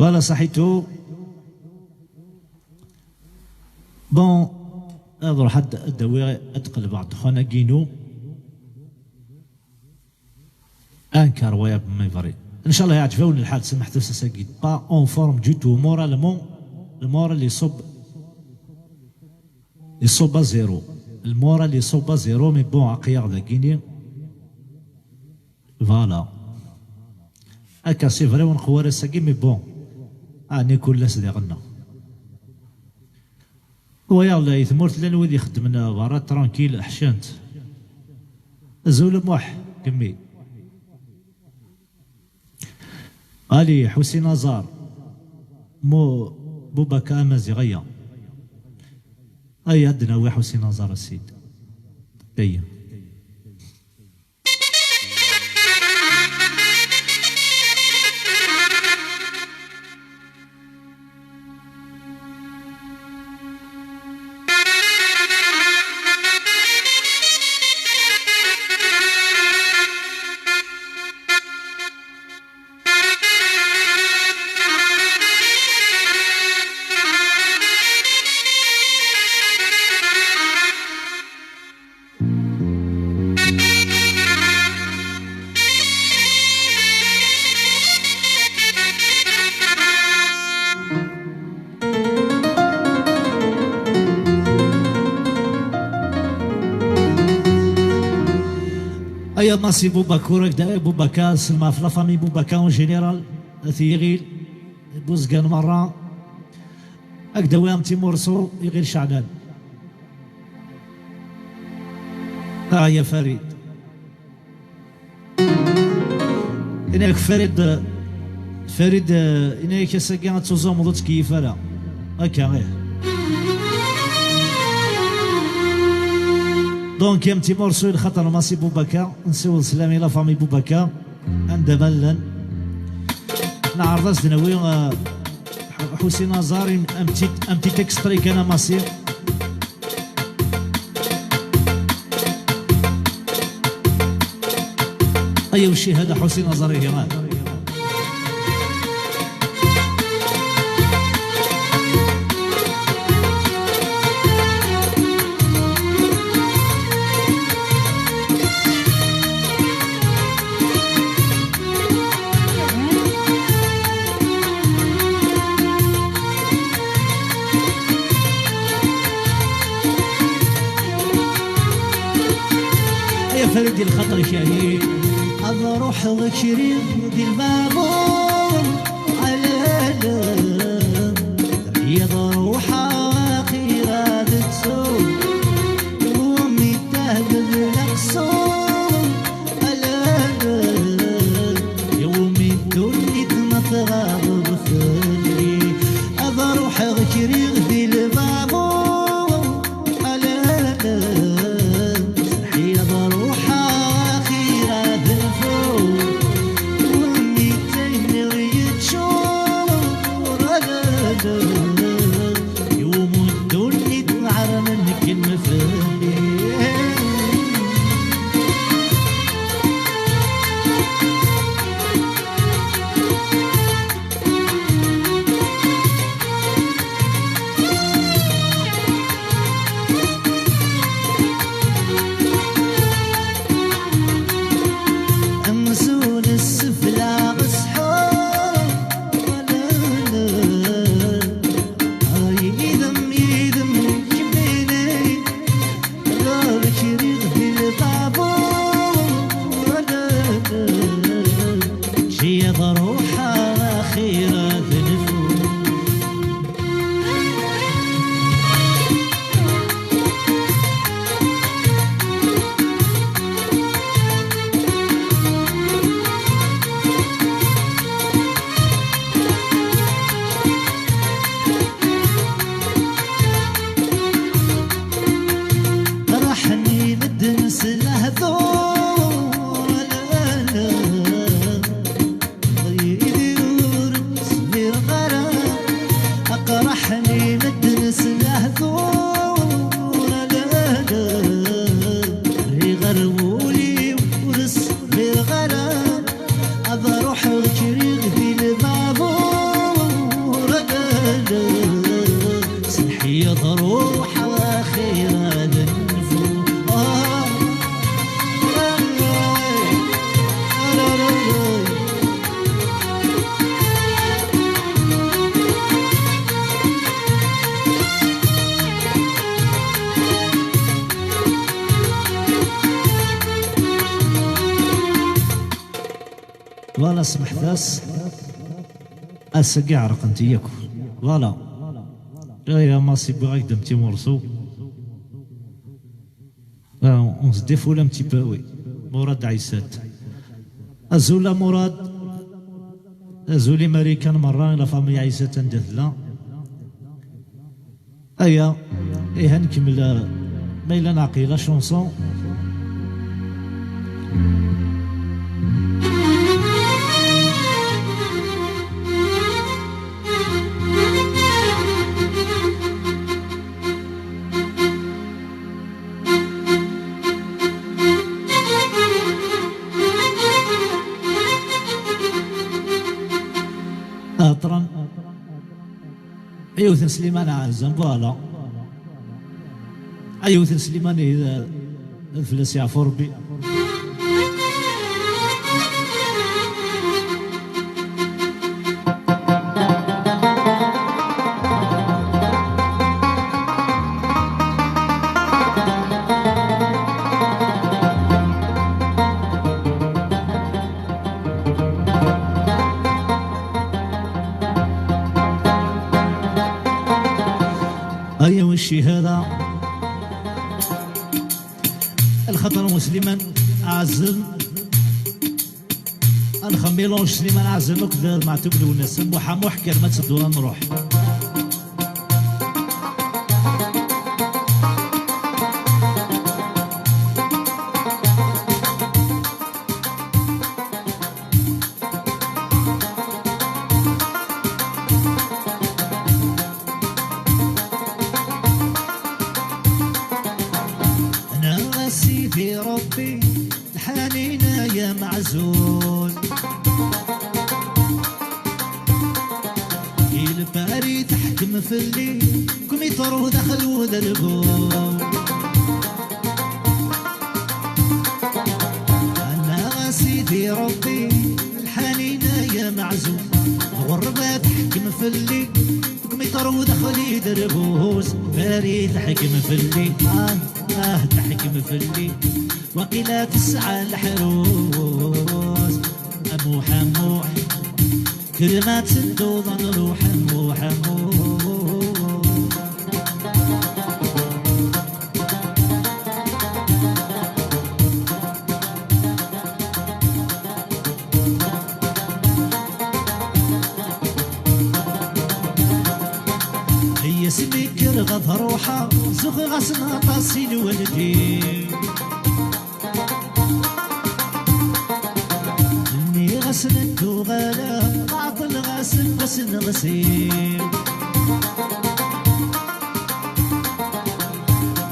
Voilà, صحيتو. Bon, ad ruḥ ad, ad d-awiɣ, ad d-qelbeɣ ddexxan-agi-inu. Anka rwaya bma yebri. Inchallah yeɛǧeb-awen lḥal, smaḥt-as ass-agi. Pas en forme du tout, moralement, le moral iṣubb, iṣubb à zéro. Le moral iṣubb à zéro, mais bon, aql-aɣ dagini. Voilà. Akka, c'est vrai, ur nqewwar ass-agi, mais bon. Ɛni kul ass diɣenna. Wayeɣ la, i tmurt llan wid ixeddmen berra tranquille, ḥcant. Azul a Muḥ, kemmi. Ali, Ḥusin Aẓar. Mu, Bubaka Amaziɣ, aya. Aya, ad d-nawi Ḥusin Aẓar, a Ssid. Aya. Aya Massi Boubakour, ak d-, Boubacar, selma ɣef la famille Boubacar en général, at Yiɣil, Buzgan merra, ak d-awi am timursu, Iɣil Ceɛnan. Ah, ya Farid. Ini-ak Farid, Farid, eh, ini-ak ass-agi ad tuẓumeḍ ur ttkeyyif ara. Akka, ih. Donc, am timursu i lxaṭer Massi Boubacar, nsiweḍ sslam i la famille Boubacar, anda ma llan. Neɛreḍ ad s-d-nawi, eh, Ḥ-, Ḥusin Aẓar, un petit, un petit extrait kan a Massi. Aya ucci hada Ḥusin Aẓar ihi, ah. يا فريدي الخطر شهيد. أروح غشري دي البابور على الألم. يا روح أخيرا بتسوق. ومي تهبل القصور. يومي الدنيا ما تغاضب فيني. أروح غشري دي البابور. ألا، ألا، حيض روحها خيرة بالفور. ومي تيمر يتشور. ألا، ألا، Voilà, smeḥt-as. Ass-agi ɛerqent-iyi akk. Voilà. Aya Massi, wwiɣ-ak-d am timursu. Ah, on se défoule un petit peu, oui. Murad Aïssat. Azul a Murad. Azul i Marikan merra, la famille Aïssat anda tella. Aya, ihi ad nkemmel, eh, ma yella neɛqel la chanson. Aṭran. Yiwet n Sliman Ɛazem, voilà. Yiwet n Sliman, eh, d fell-as yeɛfu Rebbi. Aya wa ccihada. Lxaṭer n Sliman Ɛazem. Ad nxemmel mélange Sliman Ɛazem akked Meɛtub Lwennas. Muḥ a muḥ, kker ma tedduḍ ad nruḥ. Ana a Sidi Ṛebbi, lḥanina ya meɛzul. I lpari teḥkem fell-i, kem iṭru daxel uderbuz. Ana a Sidi Ṛebbi, lḥanina ya meɛzul. Lɣerba teḥkem fell-i, kem iṭru daxel uderbuz. Lpari teḥkem fell-i, ah, ah, teḥkem fell-i. Waqila tesɛa leḥrus. A Muḥ, a Muḥ, kker ma tedduḍ ad nruḥ, a Muḥ, a Muḥ. Ay asmi kkreɣ ad ruḥeɣ, zuxeɣ-asen aṭas i lwaldin. Nniɣ-asen ad d-uɣaleɣ, ɛeṭṭleɣ aseggas n ɣzif.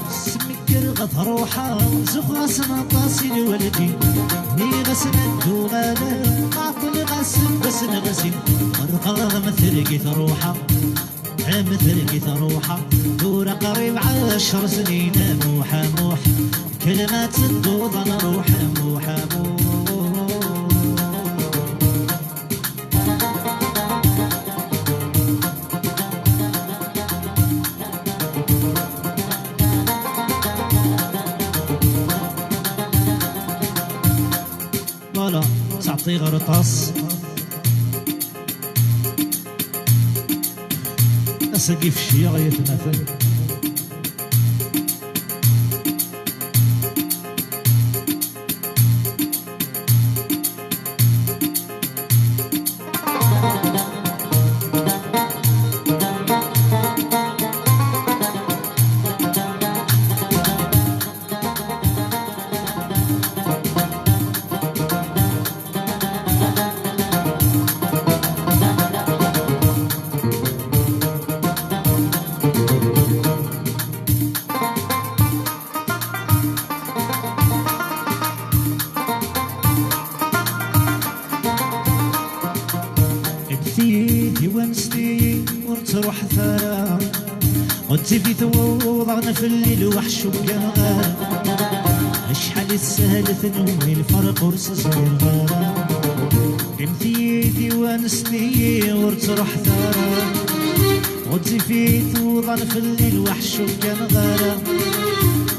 Asmi kkreɣ ad ruḥeɣ, zuxeɣ-asen aṭas i lwaldin. Nniɣ-asen ad d-uɣaleɣ, ɛeṭṭleɣ aseggas n ɣzif. Ɣerqeɣ am tergit ruḥeɣ. Am tergit ruḥeɣ, tura qrib ɛecr snin, a Muḥ, a Muḥ, kker ma tedduḍ ad nruḥ, a Muḥ, a Muḥ. Voilà, ttɛeṭṭiɣ ar aṭas. Ass-agi fecleɣ ay atmaten. Ddit-iyi-d i wanect-iyi ur ttruḥet ara. Ɣezzifit wuḍan fell-i lweḥc uggaɣ. Acḥal i tessahel tnumi lferq ur s-zmireɣ ara. Qqimet-iyi-d i wanest-iyi ur ttruḥet ara. Ɣezzifit wuḍan fell-i lweḥc uggaɣ ara.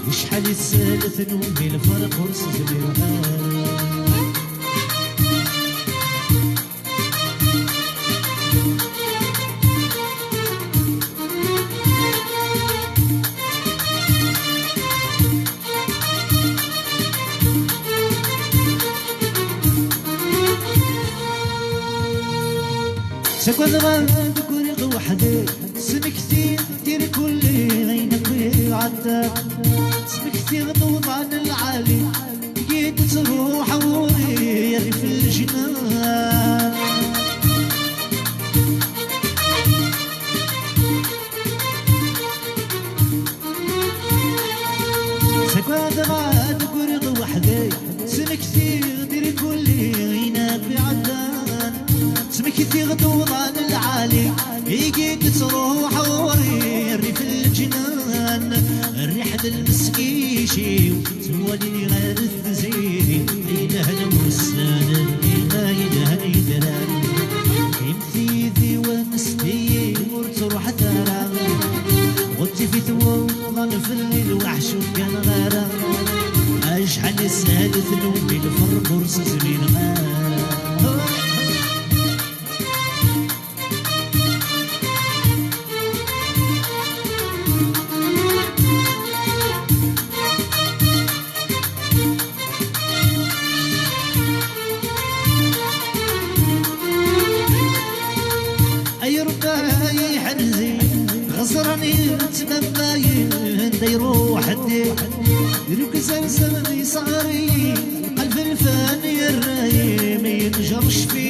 Acḥal i tessahel tnumi lferq ur s-zmireɣ ara. Ttagadeɣ ad ggriɣ weḥd-i, smektiɣ tirkulli ayen akk iɛeddan. Smektiɣ-d uḍan lɛali, i-d-ttruḥ ɣur-i rrif n leǧnan. Ttagadeɣ ad ggriɣ weḥd-i, smektiɣ-d irkulli ayen akk iɛeddan. Ttmektiɣ-d uḍan lɛali, i-d-ttruḥ ɣur-i rrif n leǧnan. Rriḥ n lmeskic-iw twali ɣer tziri, yelhan wussan, ima yelhan yedran. Tidi wen s-tidi ur ttruḥet ara. Ɣezzifit wuḍan fell-i, lweḥc ur gganeɣ ara. Acḥal yeshel tnumi, lferq ur s-zmineɣ ara. Ay Ṛebbi ay ḥerzi, ɣeẓran yettmamayen, da iruḥ ddiḥ, irukez arzen yesɣari, qelb lfan yerra-yi mi yenjer ccfi.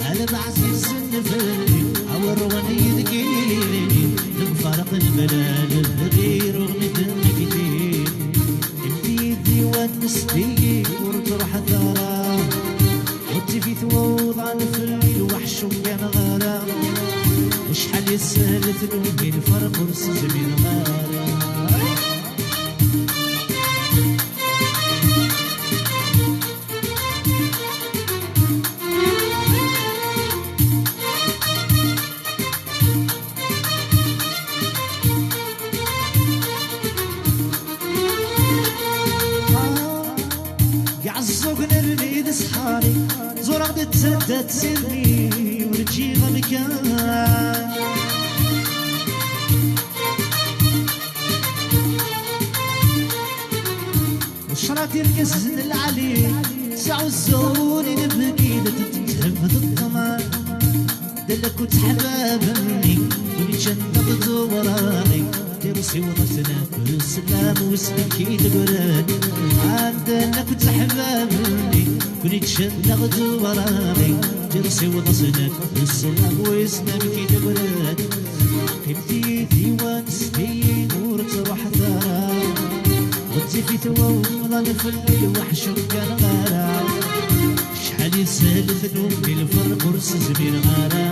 Ala d ɛzizen fell-i, awer wan yid-k ilin, lemfarq n mlal, d ɣir ur mi d-nnekkti. Imti d iwan nesdi ur ttruḥet ara. Ɣezzifit wuḍan fell-i, lweḥc ur gganeɣ ara. Acḥal yeshel tnumi, lferq ur s-zmineɣ ara. Iɛeẓẓugen rni d ṣṣḥari, ẓureɣ-d d tadda d sirni, ur ǧǧiɣ amkan. Ccrat irgazen lɛali, sɛuzzun inebgi, la d-tethebd ṭṭma. Ddan akk ttḥbab-nni, win iččan taɣeḍ uwraɣi, tirsi-w ɣer-sen akk, sslam wis-nnek i d-gren. Ddan akk ttḥbab-nni, win iččan taɣeḍ uwraɣi, tirsi-w ɣer-sen akk, sslam wis-nnek i d-gren. Qqimet yid-i wanest-iyi ur ttruḥet ara. Ɣezzifit wawḍan fell-i lweḥc ur gganeɣ ara. Acḥal yeshel tnumi lferq ur s-zmireɣ ara.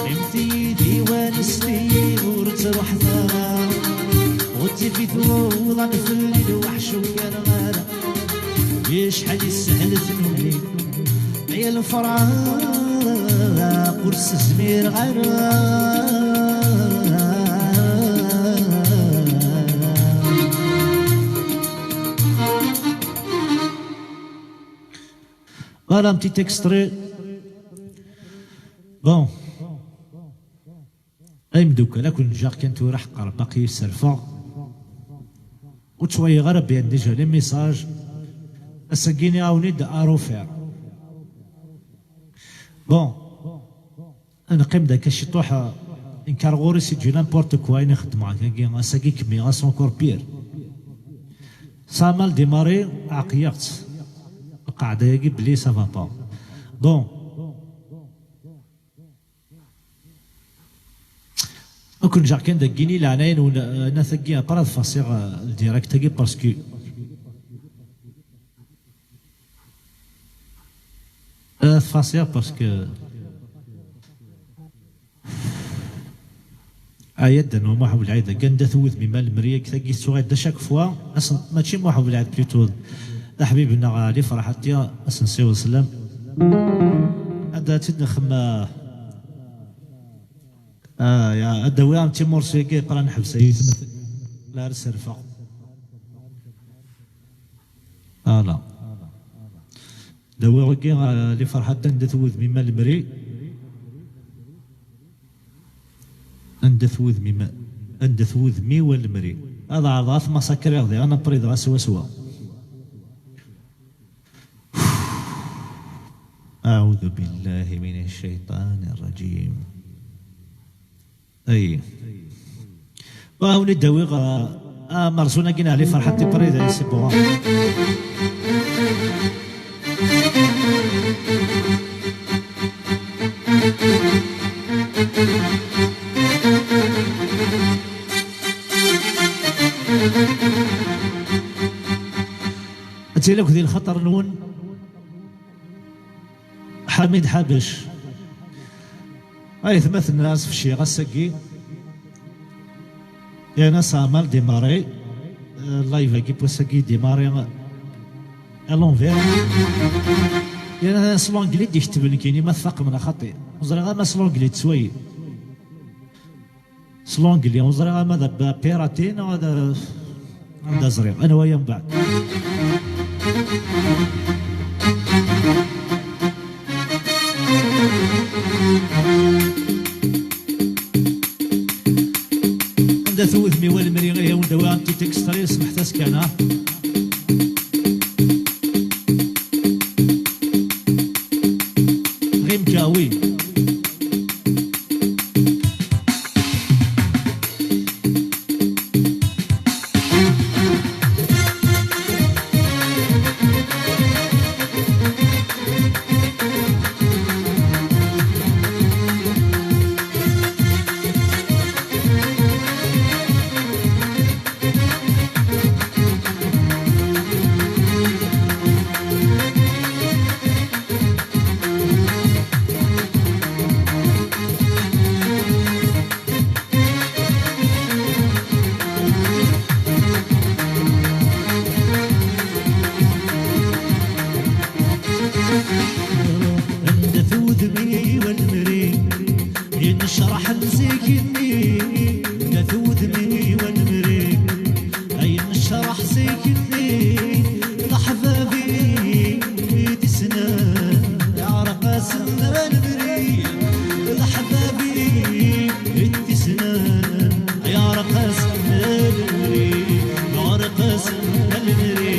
Qqimet yid-i wanest-iyi ur ttruḥet ara. Ɣezzifit wawḍan fell-i lweḥc ur gganeɣ ara. Acḥal yeshel tnumi. Ay lefraq ur s-zmireɣ ara. Voilà un petit extrait. Bon. Ay imdukkal, ad ken-ǧǧeɣ kan tura, ḥeqqer baqi serfeɣ. Ur ttwaliɣ ara bien déjà les messages. Ass-agi nniɣ-awen-id à refaire. Bon, ad neqqim-d akka ciṭuḥ, nker ɣur-i c'est du n'importe quoi ayen i xeddmeɣ akkagi, ass-agi kemmiɣ-as encore pire. Ça a mal démarré, ɛeqleɣ-tt. Lqaɛda-agi belli ça va pas. Bon. Ad ken-ǧǧeɣ kan dagini, leɛnaya-nwen, eh, anat-agi, après ad fasiɣ, eh, le direct-agi, parce que ad fasiɣ, parce que Ayad n Muḥ Belɛid, anda-t wudem-im a lemri, tagi tettuɣal-d à chaque fois, asen-, mačči Muḥ Belɛid, plutôt d aḥbib-nneɣ Ali Ferḥat, ad sen-nsiweḍ sslam. Ad tt-id-nexdem, ah, ah, ya, ad d-awiɣ am timursi-agi, yeqran ḥbes ay aytmaten. La ara serfeɣ. Voilà. D awiɣ-agi, ah, li Ferḥat, anda-t wudem-im a lemri. Anda-t wudem-im, anda-t wudem-iw a lemri. Ad ɛerḍeɣ ad t-masakriɣ diɣen, après dɣa swaswa. أعوذ بالله من الشيطان الرجيم. أي. وهاوني داويغ، آه، مرسونا كينا علي فرحة تبريد، سي بوغا. أتي لك ذي الخطر نون. حميد حابش. Ay atmaten, ad as-fecciɣ ass-agi. Yerna ça a mal démarré. Euh, live-agi n wass-agi démarré à l'envers. Yerna s l'anglais d-iketben kini ma tfaqem neɣ xaṭi. Ur ẓriɣ ama s l'anglais d sway. S l'anglais, ur ẓriɣ ama d apirati neɣ ad, ad ẓriɣ. Anwa ya mbeɛd? Anda-t wudem-iw a lemri, ihi wen-d-awiɣ un petit extrait, smeḥt-as kan, ha? Ɣimka, oui. Anda-t wudem-iw a lemri, yennecraḥ zik-nni. Anda-t wudem-iw a lemri, ay yennecraḥ zik-nni. Leḥbab-iw i d-isnan, yeɛreq-asen a lemri. Leḥbab-iw i d-isnan, yeɛreq-asen a lemri. Yeɛreq-asen a lemri.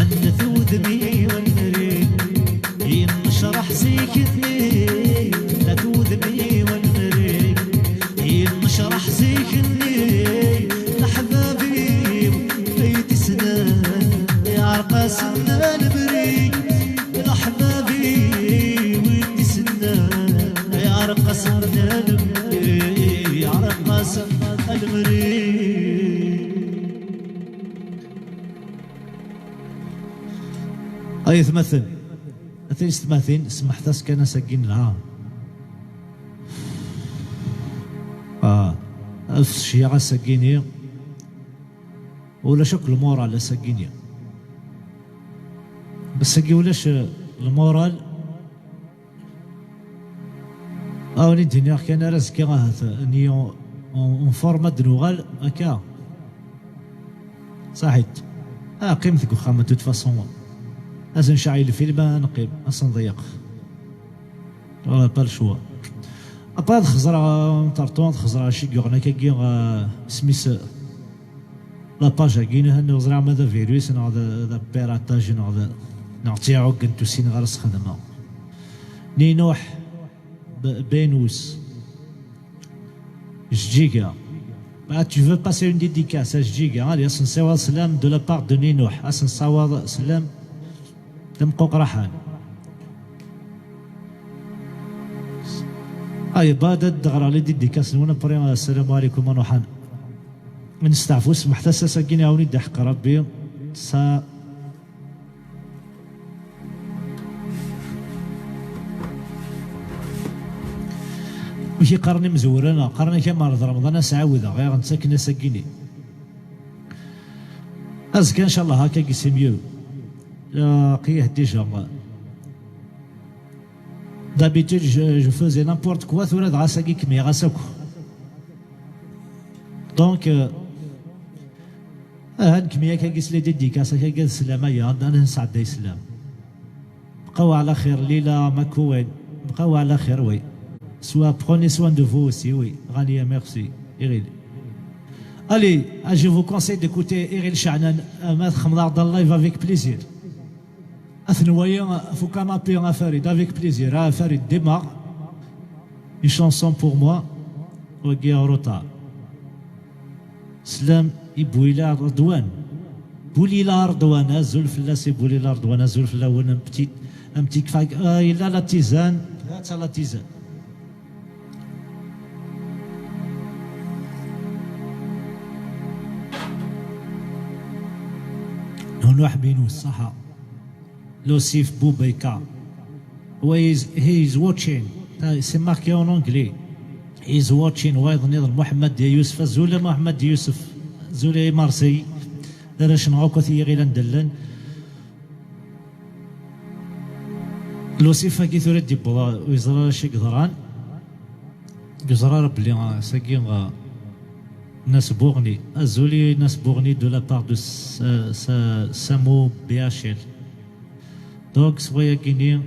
Anda-t wudem-iw a lemri, yennecraḥ zik-nni. Anda-t wudem-iw a lemri, yennecraḥ zik-nni. Leḥbab-iw ay d-isnan, yeɛreq-asen a lemri. Leḥbab-iw ay d-isnan, yeɛreq-asen a lemri. Yeɛreq-asen a lemri. Ay atmaten, a tiyessetmatin, semmḥet-as kan ass-agi nelha. Ah, afecciɣ ass-agi-ni. Ulac akk lmural ass-agi-ni. Ass-agi ulac, eh, lmural. Awen i d-iniɣ kan ar azekka ahat, nni en, en forme ad d-nuɣal akka. Saḥit. Ah, qqimet deg uxxam, de toute façon. Ad nceɛɛel lfilm, ad neqqim, ad s-nḍeyyeq. On n'a pas le choix. Après, ad xeẓreɣ, euh, interton, ad xeẓreɣ acu i yuɣen akkagi, euh, isem-is, euh, la page-agi, nihan ur ẓriɣ ma d avirus neɣ d, d apiratage neɣ d, neɣ d tiɛuggent ur ssineɣ ara s-xedmeɣ. Ninuḥ B-, Benous. Jeǧǧiga. Ah, tu veux passer une dédicace à Jeǧǧiga, ad as-nsawaḍ sslam de la part de Ninuḥ. Ad as-nsawaḍ sslam d amquqraḥan. Ay, bad ad d-ɣreɣ les dédicaces-nwen, après, assalamu alaikum, a Nuḥan. Nesteɛfu, smeḥt-as ass-agi, iɛawen-id aḥeqq Rebbi. Sa-, amek i qqaren imezwura-nneɣ? Qqaren-ak amer d Remḍan ad s-ɛawdeɣ, iɣ nettaken ass-agi-ni. Azekka, inchallah, akka c'est mieux. Aqiyah déjà. D'habitude, je, je faisais n'importe quoi, tura dɣa ass-agi kemmleɣ-as akk. Donc, euh, Ah, nekmi akka gis les dédicaces, akka gis sslam, aya, ad nesɛedday sslam. Bqaw ɛla xir, Lila Makouen. Bqaw ɛla xir, oui. Soit prenez soin de vous aussi, oui. Rania, merci. Iril. Allez, ah, je vous conseille d'écouter Iril Chahnan, euh, Maître Khamdar dans le live avec plaisir. Atnwaya, faut canapé à Farid, avec plaisir. Ah, Farid, démarre. Une chanson pour moi. Wagi Rota. Slam i Boulila Redouane. Boulila Redouane, azul fell-as i Boulila Redouane, azul fell-awen, un petit, un petit crack. Ah, il a la tisane. Là, t'as la tisane. Nuh Binous, صحة. Losif Boubaïka. He is, he is watching. Ah, c'est marqué en anglais. He is watching. Wayeḍ-nniḍen, Mohamed Youssef. Azul a Mohamed Youssef. Azul a Marseille. Arrac-nneɣ akk at yiɣil anda llan. Losif-agi tura d-yewweḍ, ur yeẓri ara acu i yeḍran. Yeẓra ara belli, ah, sagi, ah, Nas Bourni. Azul i Nas Bourni de la part de S-, Sa-, Samo B H L. Donc, s wayagini,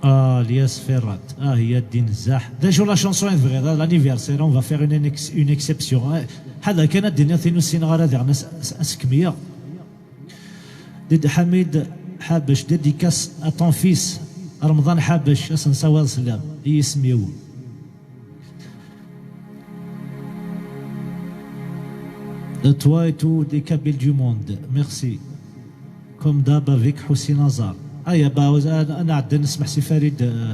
ah, Lyas Ferrat. Ah, Yaddin Zah. D acu la chanson i tebɣiḍ, ah, l'anniversaire, on va faire une, ex-, une exception. Ah, ḥader kan ad d-iniɣ tin ur ssineɣ ara diɣen as-, as-, asekmiyeɣ. Did Ḥamid Ḥabec, dédicace à ton fils, Remḍan Ḥabec, ad s-nsawaḍ sslam, i yisem-iw. De toi et tous les Kabyles du monde, merci. Comme d'hab avec Houssine Azar. Aya, ba, ad, ad nɛeddi nesmeḥ si Farid, euh,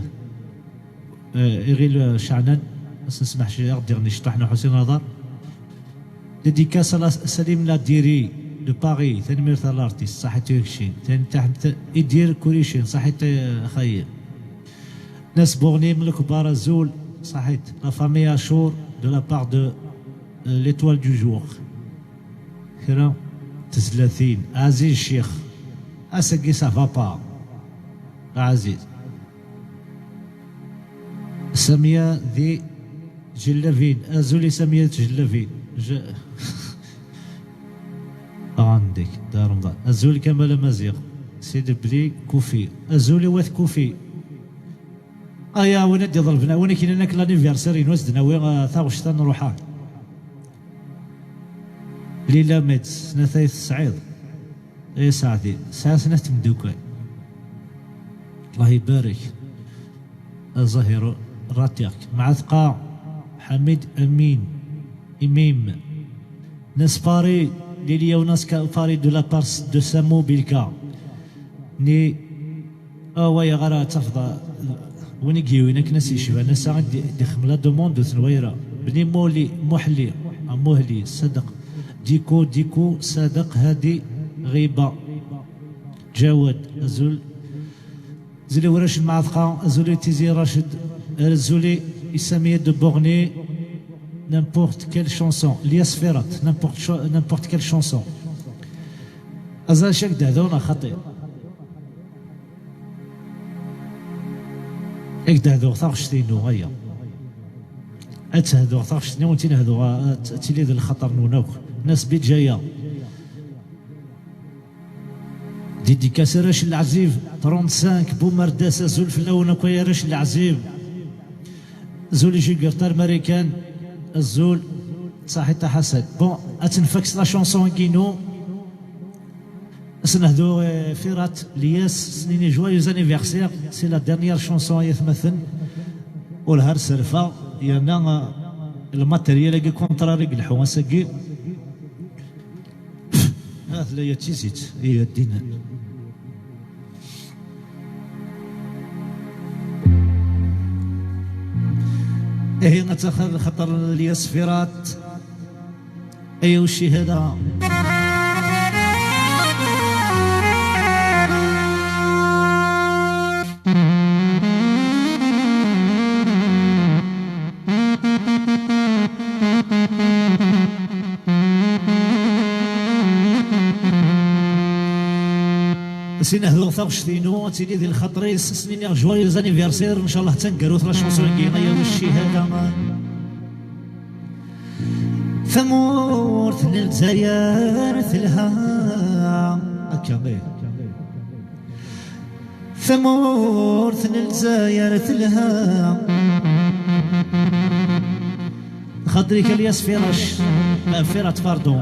euh, Iɣil, euh, Chahnan, ad s-nesmeḥ ci, ad ɣ-d-iɣni ciṭuḥ n Houssine Azar. Dédicace à la Salim Ladiri de Paris, tanemmirt a l'artiste, ṣaḥit i kečči. Tanemmirt Idir Kuricin, ṣaḥit, euh, a xayi. Nas Bourni, Melkbar, azul, ṣaḥit. La famille Achour, de la part de, euh, l'étoile du jour. Kra tezlatin. Aziz Ccix. Ass-agi, ça va pas. Aziz. Samia di Tjellabin. Azul i Samia di Tjellabin. Je- عندك دار رمضان. Azul Kamal Amaziɣ. Sidi Bli Kufi. Azul i wat Kufi. Aya, win ad d-iḍelben, win i k-inan ak l'anniversaire-inu, ad s-d-nawi, ah, taɣect-a, nruḥ-a. Lila Med, snat ay tesɛiḍ. Ay aseɛdi, sɛiɣ snat temdukal. Allah ibarek. Azahir, ratiɣ-k. Mɛatqa, Ḥamid Amin, Imim. Nas Paris, Liliya u Nas Ka-, Paris de la part de Samu Bilka. Ni, ah, waya ara tafeḍ, ah, win i yiwin akken as yecban, ass-a i d-, d-ixdem la demande ur tenwa ara. Bni Moli, Muḥli, ah, Muhli, Sadeq, Diko, Diko, Sadeq, Hadi, Ɣiba, Ǧawad, azul. Zuli Wracen Mɛatqa, azul i Tizi Raced, azul i Samia de Borni, n'importe quelle chanson, Lyas Ferrat, n'importe cho-, n'importe quelle chanson. Azal cak d-hduɣ neɣ xaṭi? Ak d-hduɣ taɣect-inu, aya. Ad tt-hduɣ taɣect-nni, ur tt-in-hduɣ, ad, ad tili d lxaṭer-nwen akk. Nas Bidjaya. Dédicace arrac n leɛzib, trente-cinq, Bumerdas, azul fell-awen akk ay arrac n leɛzib. Azul i Jugurtar Marikan, azul, ṣaḥit a Ḥasan. Bon, ad tenfak s la chanson-agi-inu. Ad s-nehdu, eh, Firat, Lyas, s-nini joyeux anniversaire, c'est la dernière chanson ay atmaten. Ur har serfa, yerna, eh, le matériel-agi contraire i yelḥu ass-agi. Ah, tella ya d tizit, i d-innan. Ihi ad taxer lxaṭer n Lyas Firat. Aya ucci hada. Sin hduɣ taɣect-inu, ad tili di lxaṭer-is, s-niniɣ joyeux anniversaire, ncallah d taneggarut la chanson-agi, aya ucci hada. Tamurt n Lezzayer telha. Akka, ih. Tamurt n Lezzayer telha. Xaṭer-ik Lyas Firac, Firat, pardon.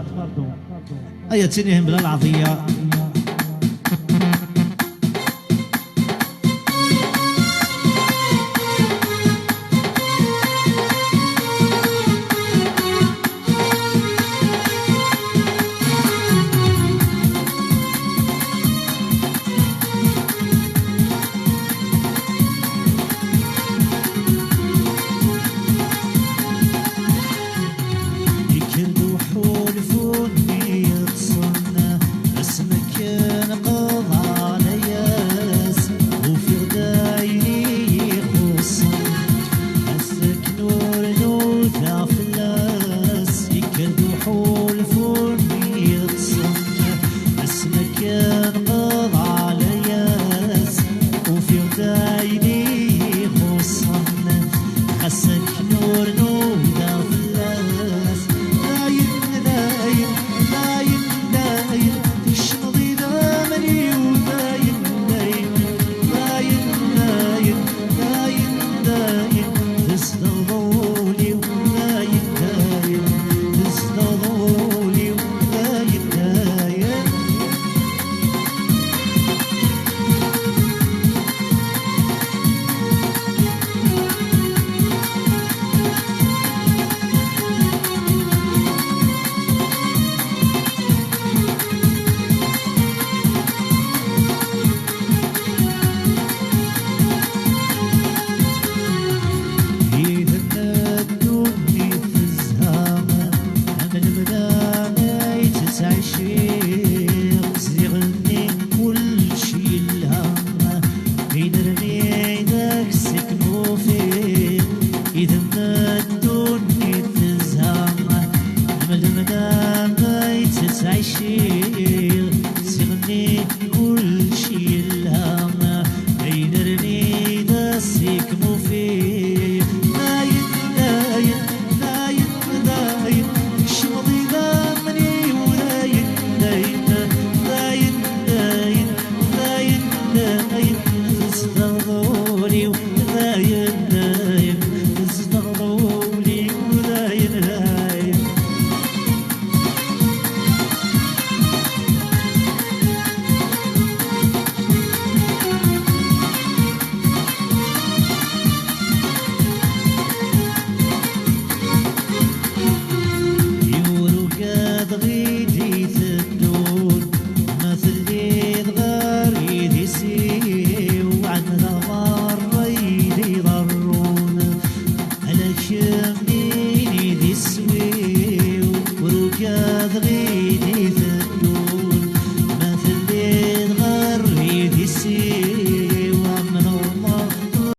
Aya ttinihem bla lɛaḍiya.